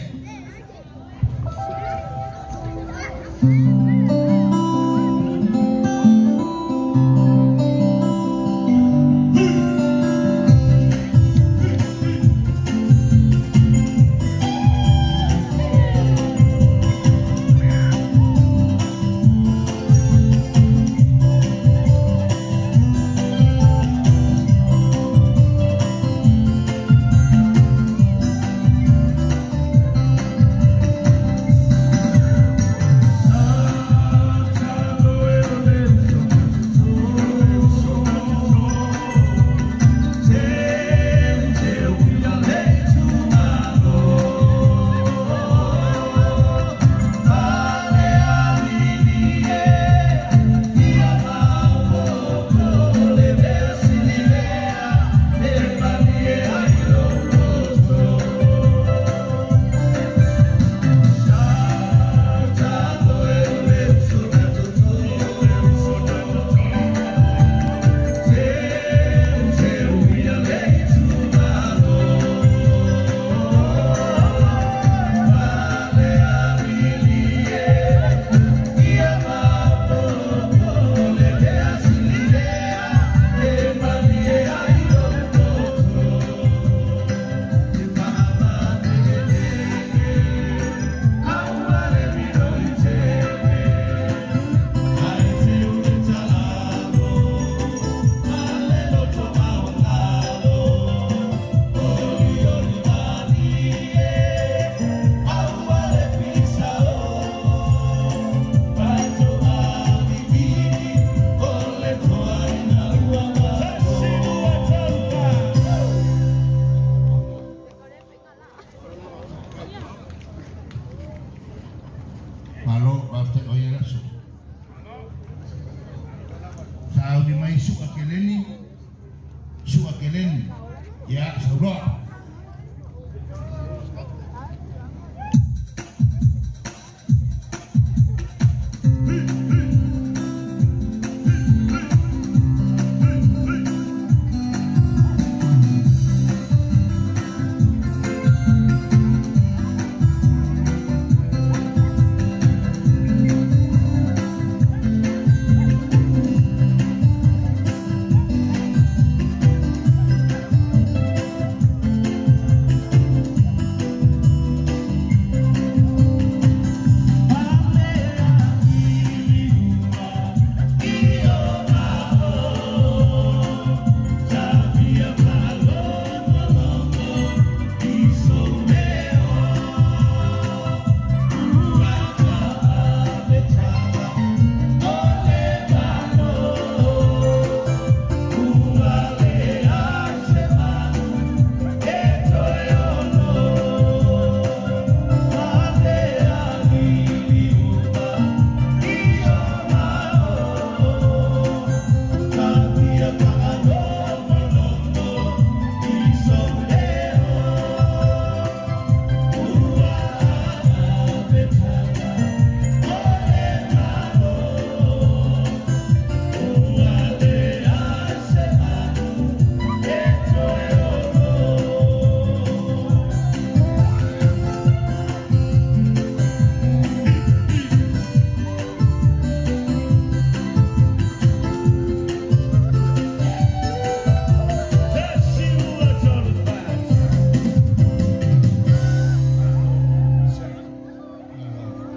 Sauni mai Su'a Keleni, Su'a Keleni, ia sauloa.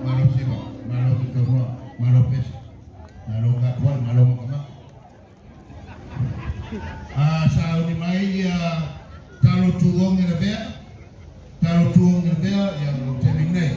Malo siva, malo tutonoa, malo pesa, malo kakuai, malo makamaka. Sauni mai ia talo tuonge na vea, talo tuonge na vea ia lo temi nei.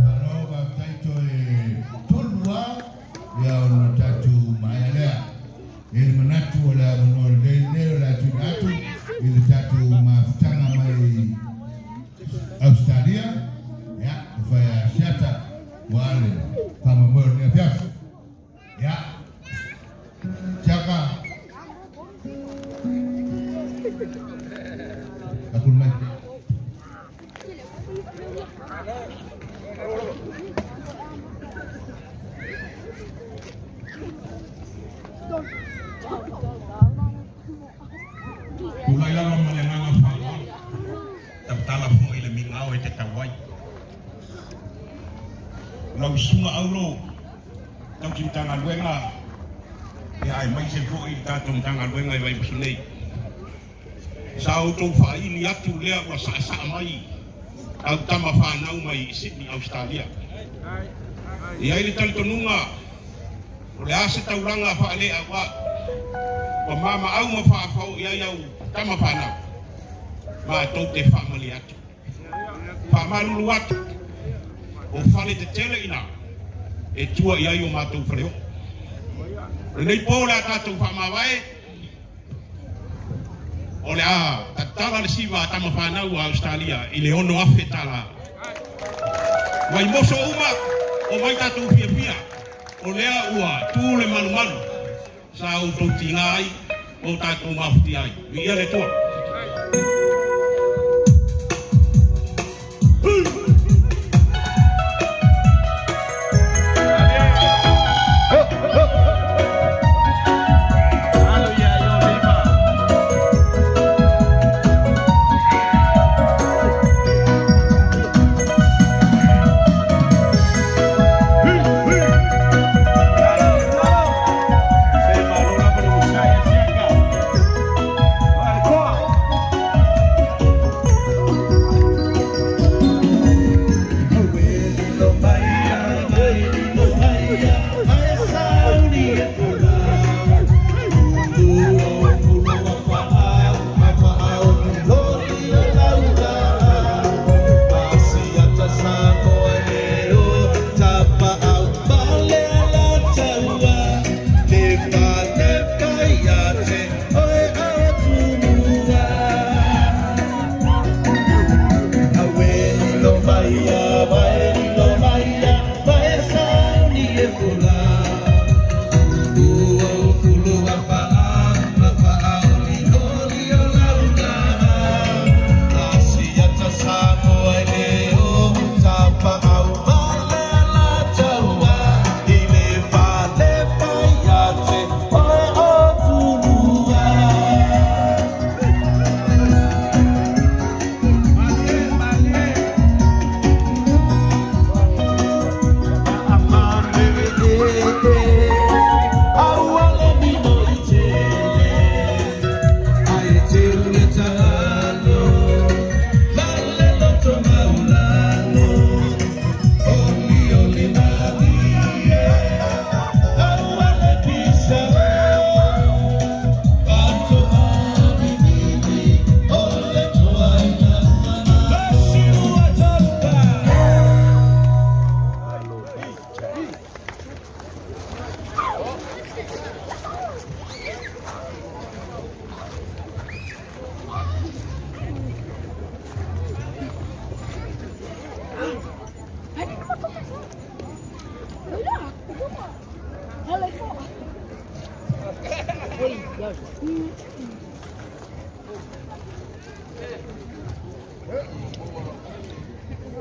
Malo faafetai toe tolu lava ia ona tatou maea lea. E le manatu o le avanoa lelei lenei o le a tuuina atu i le tatou mafutaga mai Australia, ia, e fai a Asiata ua le faamoemoe o lenei afiafi. Ia, siaka, akulu mai. Tulai lava ma le agaga faaaloalo, tautala foi i le migao e te tau ai. Lau susuga Auro, tausi Matagaluega, ia aemaise foi i le tatou Matagaluega i Vaiusu nei. Sa outou faaili atu lea ua saasaa mai au tama fanau mai i Sydney, Australia. E i ai le talitonuga O le a se taulaga faaleauau ua mamaau ma faafaoi ai au tama fanau, matou te faamalie atu. Faamalulu atu, o fale tetele ina e tua i ai o matou faleoo. O lenei po o le a tatou faamavae, o le a tatala le siva a tama fanau a Ausetalia i le $6,000. Vaimoso uma o mai tatou fiafia, o lea ua tu le malumalu sa outou tiga ai ma o tatou mafutia ai. Viia le Atua.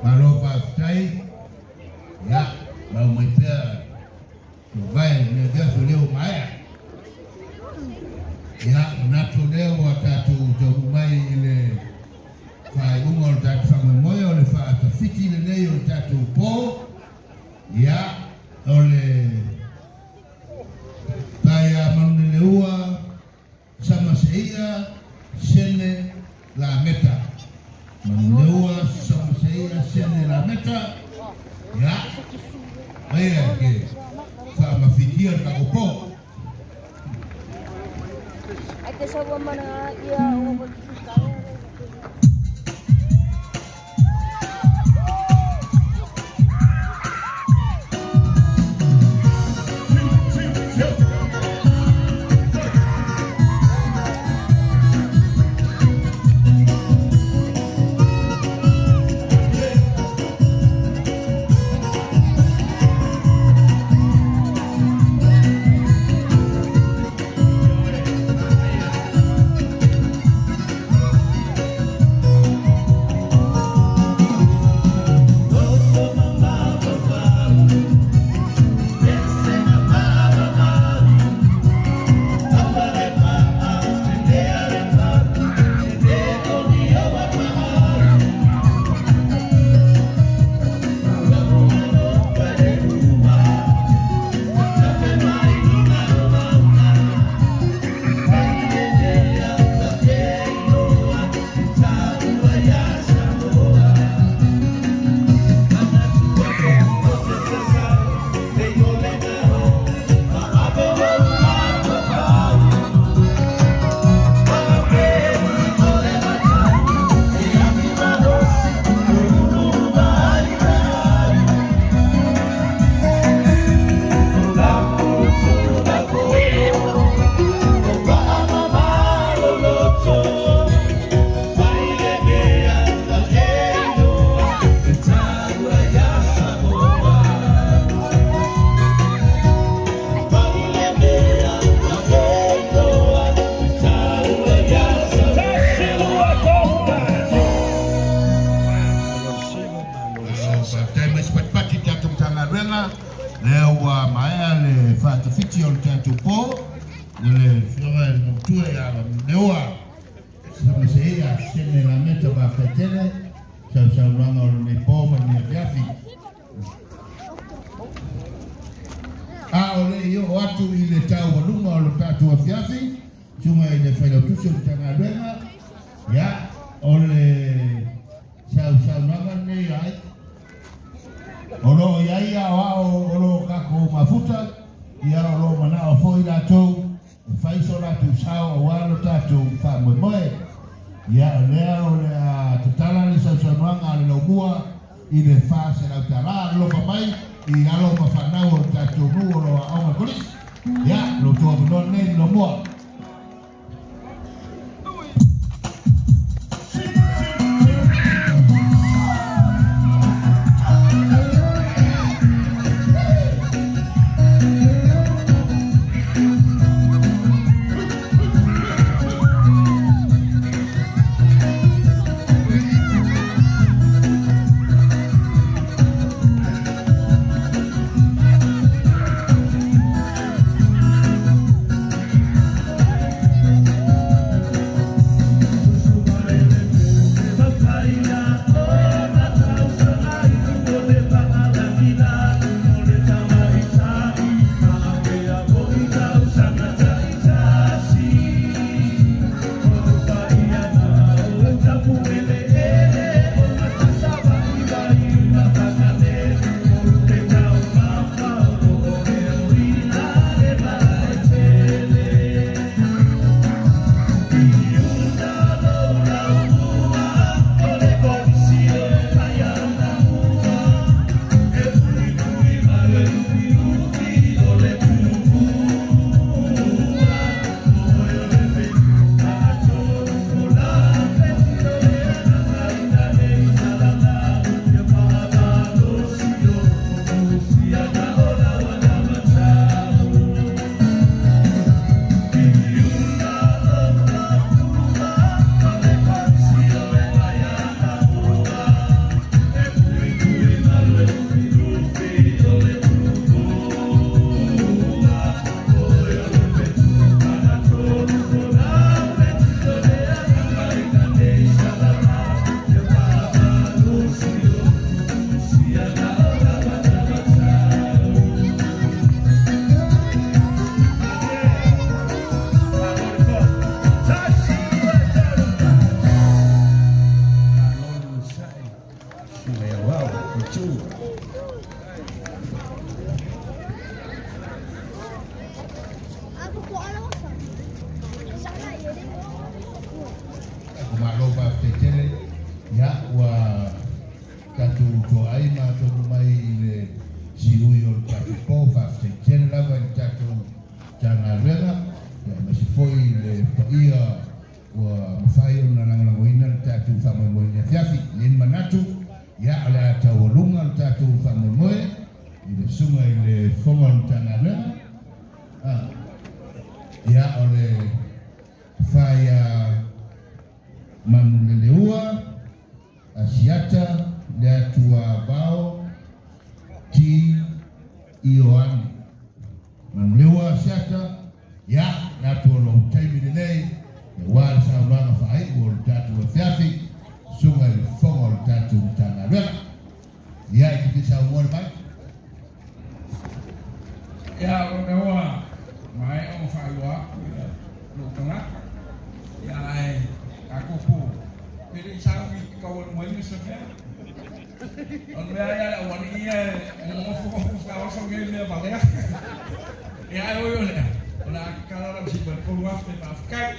Malo faafetai, ia lau mai pea tuvae le afiafi o lea ua maea. Ia manatu o lea ua tatou taunuu mai i le faaiuga o le tatou faamoemoe o le faatafiti lenei o le tatou po. Ia o le paia Manuleleua Samaseia Sene Lameta. Manuleleua Samaseia Sene Lameta. Ia aia ke faamafitia le tatou po. po le fioga e matua ia Leoa sama se ia sene la meta faafetai sausaunoaga o lenei po ma lenei afiafi. A o le i oo atu i le taualuga o le tatou afiafi, susuga i le Failautusi o le Matagaluega, ia, o le sausaunoaga lenei ai, o lo o i ai aoao o lo o tatou mafuta, ia o lo o manao foi latou e fai so latou sao aua lo tatou faamoemoe. Ia, o lea o le a tatala le sausaunoaga a le laumua i le $400 alofa mai i alo ma fanau o le tatou nuu o lo o aoga i le kolisi. Ia, lo outou avanoa lenei le laumua. Ko malo faafetai tele, ia ua tatou toai ma atonu mai i le siui o le tatou po. Faafetai tele lava i le tatou Matagaluega, ia aemaise foi i le paia ua mafai ona lagolagoina le tatou faamoemoe i le afiafi. E i ai le manatu, ia o le a taualuga le tatou faamoemoe i le susuga i le Fofoga o le Matagaluega. Ia o le fa ia Manuleleua Asiata le Atua Vao T Ioane. Manuleua Asiata, ia le atu o lou taimi lenei aua le saunoaga faaiu o le tatou afiafi, susuga i le Fofoga o le tatou Matagaluega. Ia, e te fia saunoa le mai? Ia, o lea ua maea ona faailoa atu ia lou tagata, ia ae tatou po, pe le i sauni taualumaina se mea. O le mea ia le aualii ia e nofonofo faaoso nei mea valea. Ia ae oi o lea, o le a tatala lau sima i le 3,000 faafetai.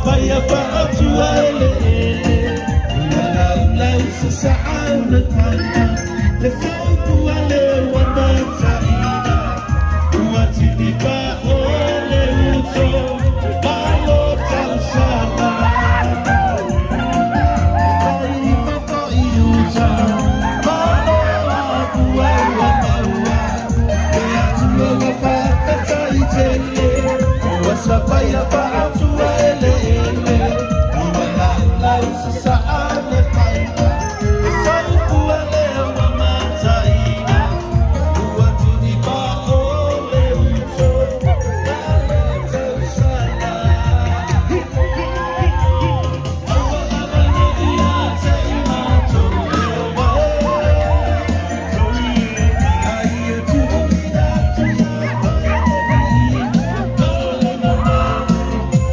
Paia pa atua ele ele Ua lau lau sa sa au le taina Le faupu ale ua mataina Ua tini pa o le uto Malo tausala Tai pato i uta Malo apua ua maua Le atua ua whakatai tele Ua sapaia pa atua ele ele Ua lau lau sa sa au le taina Le faupu ale ua mataina Ua tini pa o le uto Malo tausala Aua lava ne ia te i mātou e oa e Ai e tūina tu ia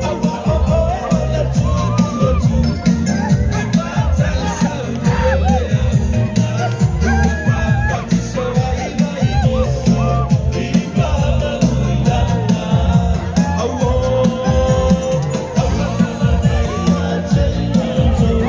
Aua o o le tupu o tupu E mātai sau le auna Ua pāpati soa i mai oso I pāma ui lana Aua Aua lava ne ia te i mātou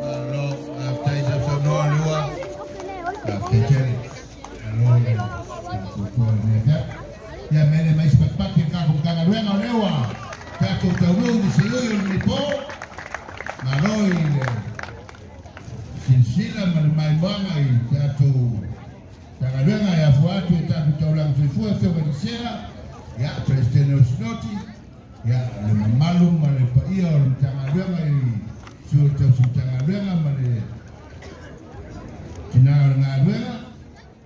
Malo, faafetai sausaunoa le ua. Faafetai tele. Malo le faatuatua i lenei afiafi. Ia mele mai se patipati o le tatou Matagaluega o lea ua tatou taunuu i le siui o lenei po. Malo i le silasila ma le maimoaga i tatou Matagaluega e afua atu i tatou taulaga soifua, Afioga i le Sea, ia, Peresetene o le Sinoti, ia, le mamalu ma le paia o le Matagaluega i Sui o le Tausi Matagaluega ma le Tina o le Galuega,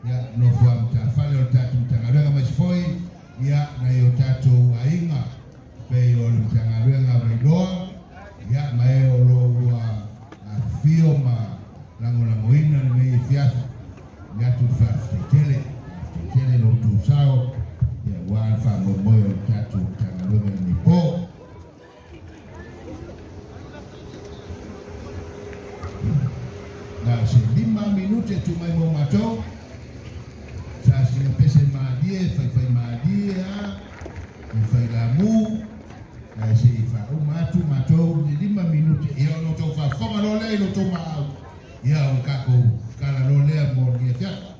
ia, nofo a matafale o le tatou Matagaluega aemaise foi, ia, nai o tatou aiga pei o le Matagaluega a Vailoa, ia, ma e o lo o ua afifio ma lagolagoina lenei afiafi. I atu le faafetai tele, faafetai tele lo outou sao, ia, aua le faamoemoe o le tatou Matagaluega i lenei po. Na o se 5 minute tuu mai mo matou, sa sina pese malie, faifai malie lava, faifai lamu, ae se i faauma atu matou le 5 minute, ia ona outou faafofoga loa lea i lo outou maau, ia o le tatou tala loa lea mo lenei afiafi.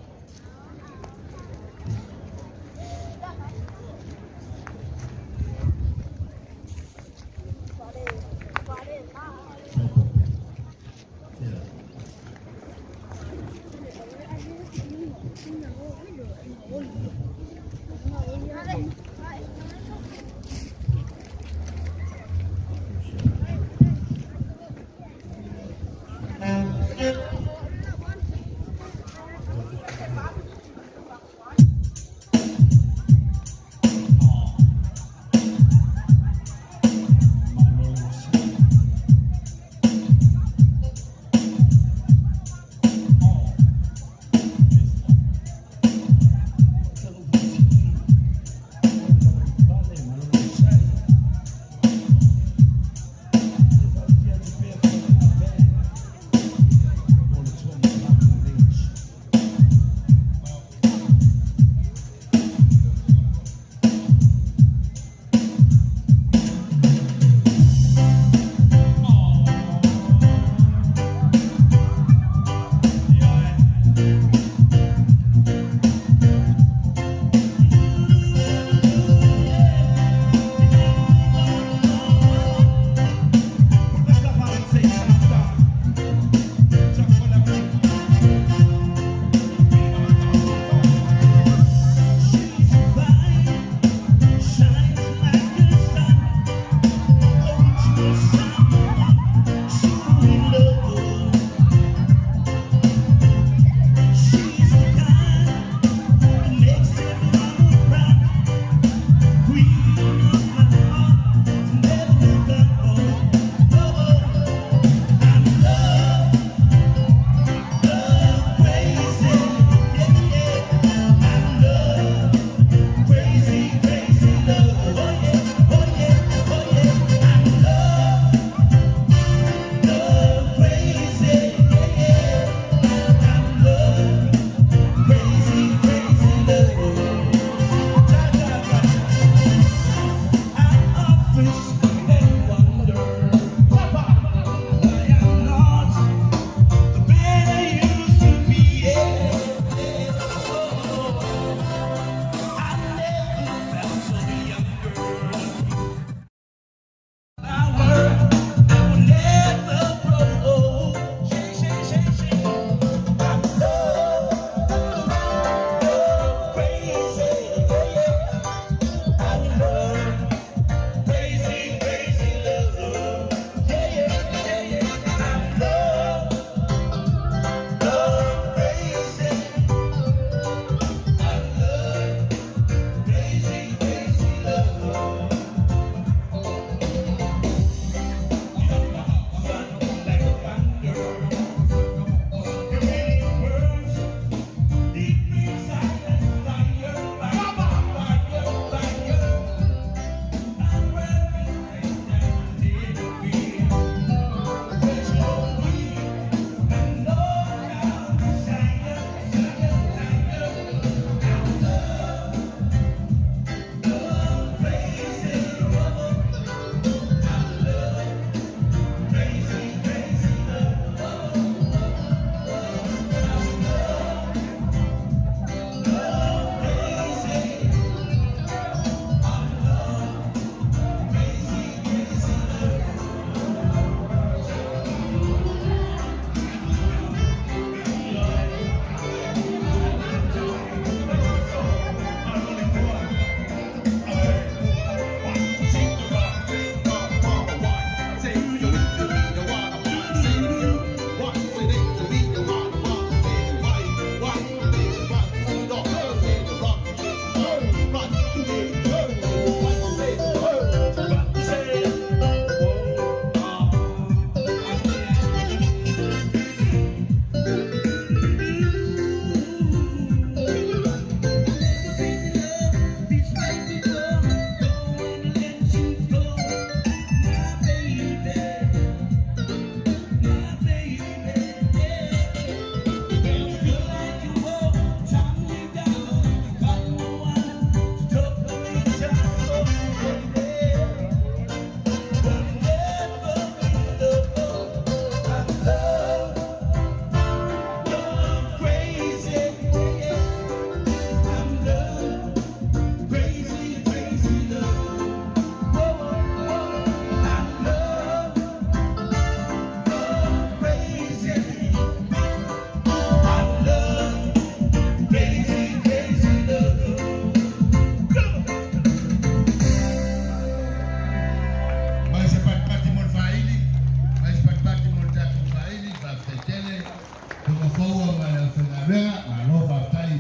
Poua ma le aufaigaluega, malo faafetai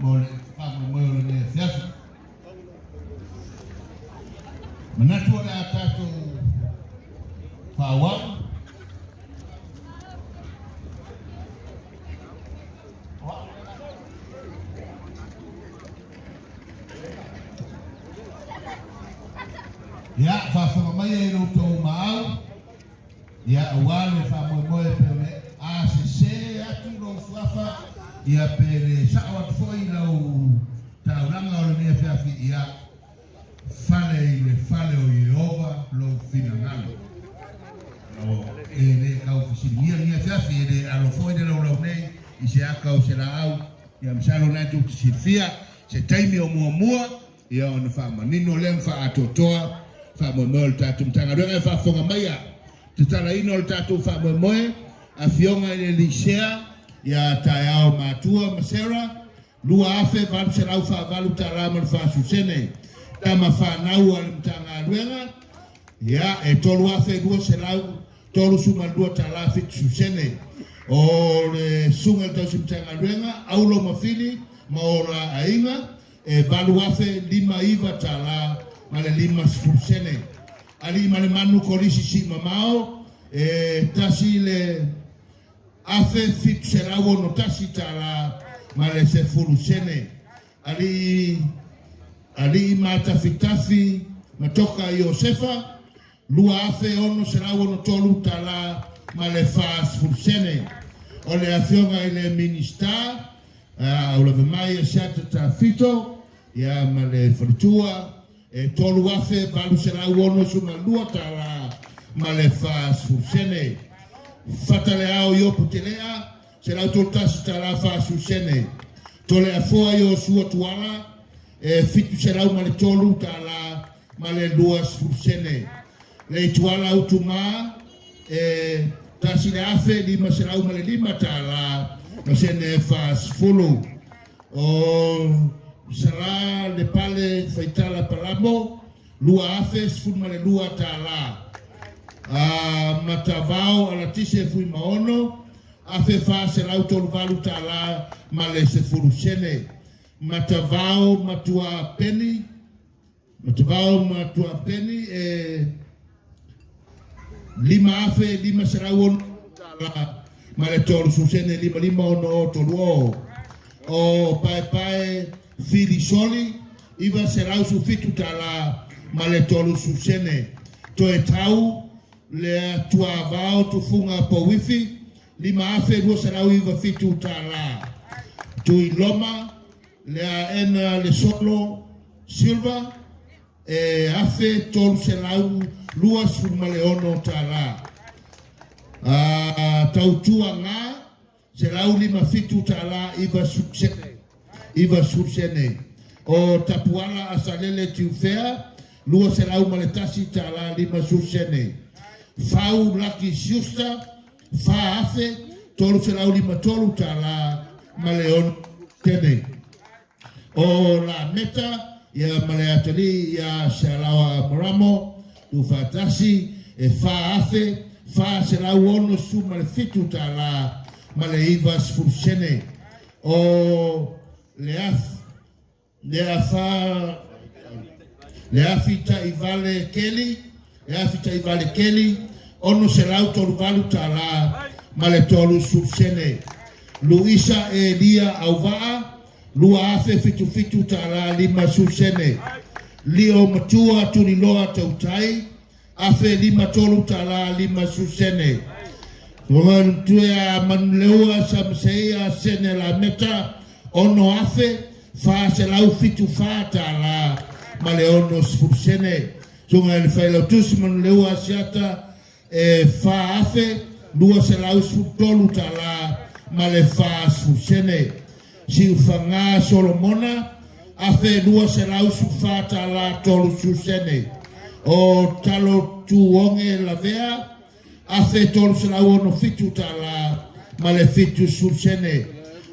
mo le faamoemoe o lenei afiafi. Manatu o le a tatou faaauau. Ia, faafofoga mai e lo outou maau, ia aua le faamoemoe pe o le a sesē atu lou suafa, ia pe le sa'o atu foi lau taulaga o lenei afiafi, ia fale i le fale o Ieova lou finagalo. E le tau fesiligia lenei afiafi, e le alo foi le laulau nei i se aka o se laau, ia masalo o lena tou te silafia se taimi o muamua, ia ona faamanino lea ma faaatoatoa faamoemoe o le tatou Matagaluega. E faafofoga maia tatalaina o le tatou faamoemoe, Afioga i le Lisea ia Taeao Matua ma Sarah, $2,848 ma le 40 sene. Tama fanau a le Matagaluega, ia, e $3,232 70 sene. O le Susuga i le Tausi Matagaluega, Aulo Mafili ma o la aiga, e $8,059 ma le 50 sene. Alii ma le Manu Kolisi Siimamao, e tasi le $1,761 ma le 10 sene. Alii Alii Matafitafi Matoka Iosefa, $2,663 ma le 40 sene. O le Afioga i le Minisita, Aulave mai e Siata Tafito, ia ma le faletua, e $3,862 ma le 40 sene. Fataleao Iopu Telea, $131 40 sene. Toleafoa Iosua Tuala, e $703 ma le 20 sene. Leituala Utuga, e $1,505 ma sene 40. O Sala Lepale Faitala Palamo, $2,012. A Matavao Alatise Fuimaono, $1,438 ma le 10 sene. Matavao Matua Peni, Matavao Matua Peni e $5,506 ma le 30 sene 55 6 30. O Paepae Fili Soli, $917 ma le 30 sene. Toe tau le Atuavao Tufuga Pouifi, $5,297. Tuiloma le Aena Le Solo Silva, e $1,326. Tautua Nga, $157 90 sene, 90 sene. O Tapuala Asalele Tiufea, $201 50 sene. Fau Laki Siusta, $4,353 ma le 6 sene. O Lameta ia ma le atalii ia Sealaoa Maramo Tuufaatasi e $4,467 ma le 90 sene. O le le afa le afi taivale Keli le afi taivale Keli $638 ma le 30 sene. Luisa Elia Auvaa $2,077 50 sene. Lio Matua Tuliloa Tautai, $1,053 50 sene. Tuea Manuleua Samaseia Sene Lameta, $6,474 ma le 60 sene. Susuga i le Failautusi Manuleua Asiata, e $4,213 ma le 40 sene. Siufaga Solomona, $1,214 30 sene. O Talo Tuoge Lavea, $1,367 ma le 70 sene.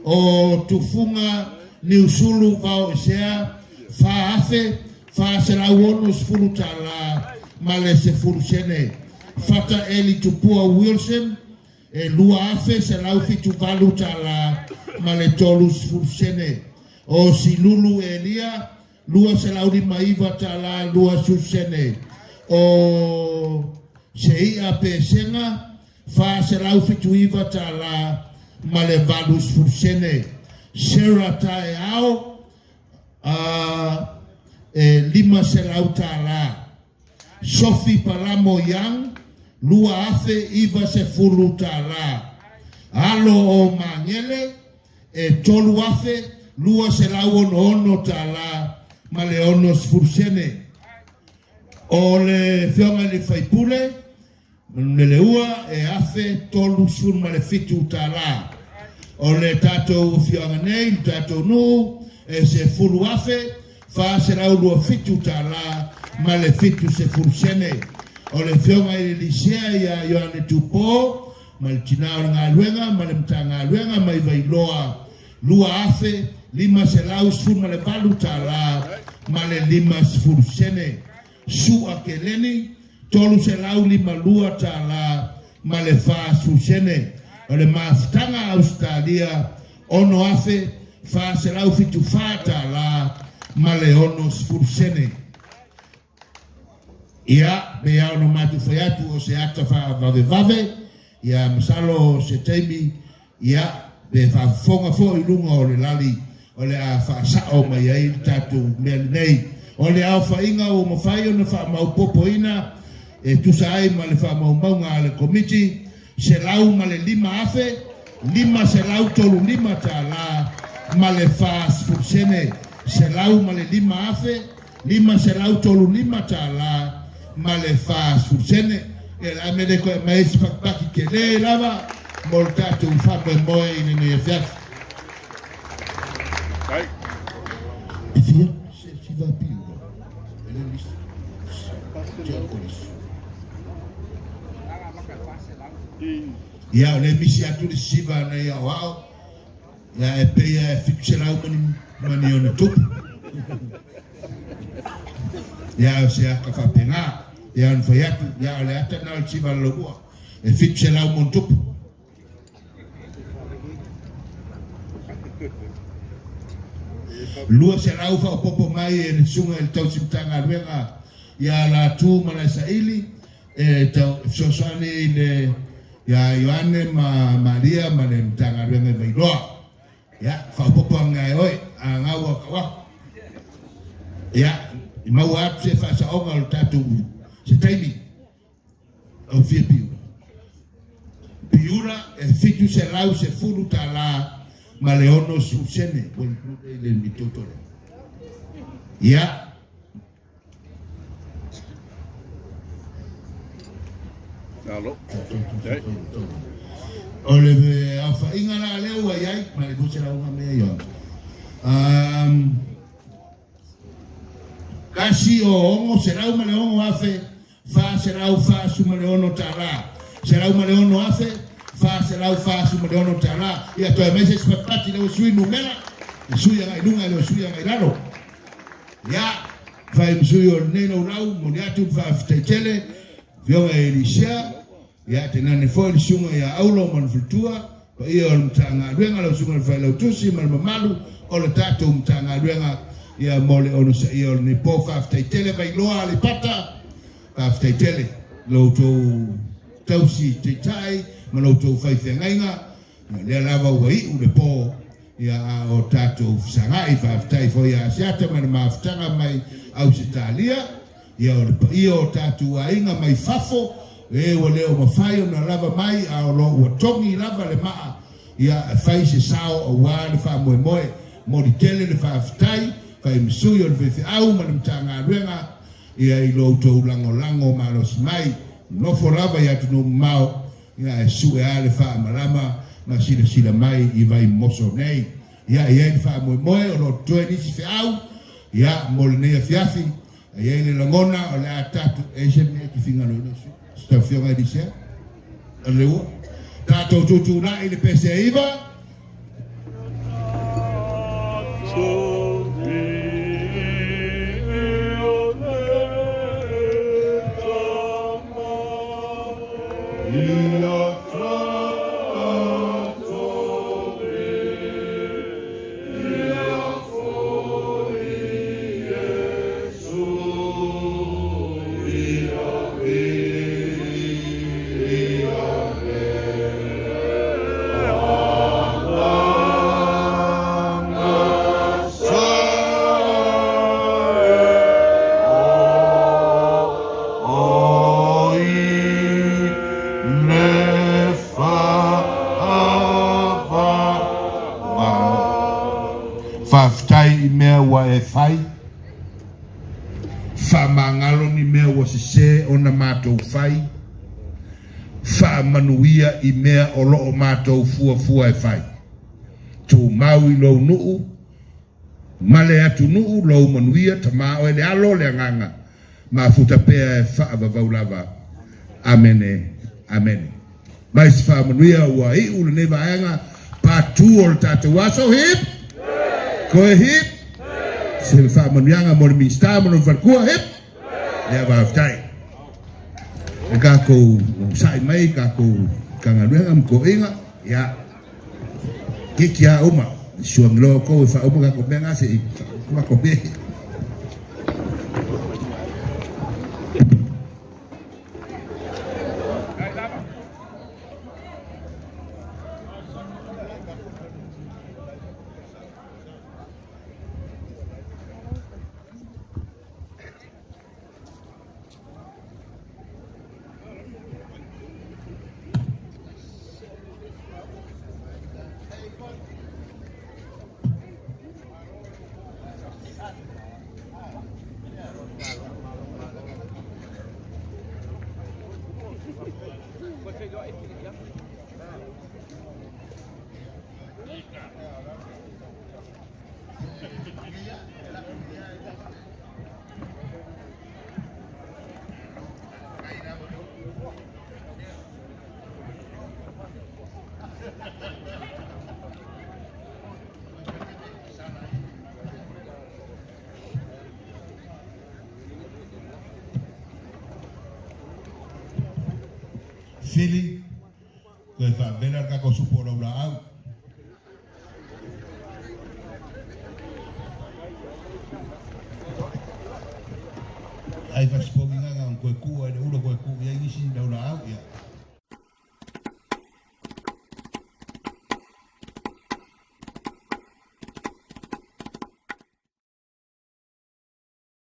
O Tufuga Niusulu Vaoesea, $4,460 ma le 10 sene. Fata Eli Tupua Wilson, e $2,178 tala ma le 30 sene. O Silulu Elia, $259 tala 20 sene. O Sei'a Pesega, $479 tala ma le 80 sene. Sarah Taeao, e $500 tala. Sophie Palamo Young, $2,090 tala. Alo o Magele, e $3,266 tala ma le 60 sene. O le Afioga i le Faipule, Manuleleua, e $1,037 tala. O le tatou afioaga nei, le tatou nuu, e $10,427 tala ma le 70 sene. O le Afioga i le Lisea ia Ioane Tupo, ma le Tina o le Galuega ma le Matagaluega mai Vailoa, $2,518 tala ma le 50 sene. Sua Keleni, $352 tala ma le 40 sene. O le mafutaga a Ausetalia, $6,474 tala ma le 60 sene. Ia, pei lava ona matou fai atu o se ata faavavevave, ia masalo o se taimi, ia, pe faafofoga foi i luga o le lali o le a faasao mai ai le tatou mea lenei. O le aofaiga ua mafai ona faamaopoopoina e tusa ai ma le faamaumauga a le Komiti, $105,535 ma le 40 sene, $105,535 ma le 40 sene. Ia le a mea lea koe aumai ai se pakipaki tele lava mo le tatou faamoemoe i lenei afiafi. E fia se siva piula e le lisi. Ia o le misi atu le siva nei aoao. Ia e pei e 700 mani mani ona tupu. Ia o se aka faapena. Ia ona fai atu, ia o le ata na o le siva lalomua. E 700 mon tupu. 200 faaopoopo mai e le susuga i le tausi Matagaluega ia Latu Malaesaili e tau fesoasoani i le ia Ioane ma Maria ma le Matagaluega i Vailoa. Ia, faaopoopo ane ai oe, a gaua ka waho. Ia, i maua atu se faasaoga o le tatou se taimi au fia piula. Piula e $710 ma le 60 sene ua include i le mitoto lea. Ia, O le aofaiga la lea ua i ai, ma le 200 mea i ona. Kasi o ono, $106,446. $106,446. Ia toe aumai se isi patipati lea ua sui numera, e sui agai i luga e le o sui agai i lalo. Ia, fai ma sui o lenei laulau, momoli atu le faafetai tele, Afioga i Elisea, ia tainane foi le susuga ia Aulo ma le faletua, paia o le Matagaluega, lau susuga i le Failautusi ma le mamalu o le tatou Matagaluega, ia mo le onosaia o lenei po. Faafetai tele Vailoa Aleipata, faafetai tele i lo outou tausi taitai ma lo outou faifeagaiga, ia lea lava ua iu le po, ia a o tatou fesagai. Faafetai foi ia Asiata ma le mafutaga mai Ausetalia, ia o le paia o tatou aiga mai fafo, e ua le o mafai ona lava mai, a o lo ua togi lava le maa, ia e fai se sao aua le faamoemoe. Momoli tele le faafetai, fai ma sui o le faifeau ma le Matagaluega, ia i lo outou lagolago malosi mai. Nofo lava i atunuu mamao, Ia e sue lava le faamalama ma silasila mai i Vaimoso nei. Ia e i ai le faamoemoe o lo o totoe nisi feau, ia mo lenei afiafi, e i ai le lagona o le a tatou, e i ai se mea e te finagalo ai lau susuga, lau Afioga Elisea? O le ua tatou tutulai i le pese 9. i le faavavau. Faafetai i mea ua e fai, faamagalo ni mea ua sesē ona matou fai, faamanuia i mea o lo o matou fuafua e fai. Tumau i lou nuu ma le atunuu lou manuia, Tama oe le Alo le Agaga, mafuta pea e faavavau lava. Amene, amene. Mai se faamanuia ua iu lenei vaega patu o le tatou aso. Hip! Koe hip! Se faamanuiaga mo le Minisita ma lona faletua. Hip! Ia faafetai. E tatou sa'i mai tatou Matagaluega ma toeaiina, ia kiki a uma. Suagiloa outou e faauma tatou mea na se i matou mea. Fili, toe faavela le tatou supo o laulaau. Ai fasipogi gaga on koe kua i le ula koe ku i ai nisi laulaau, ia.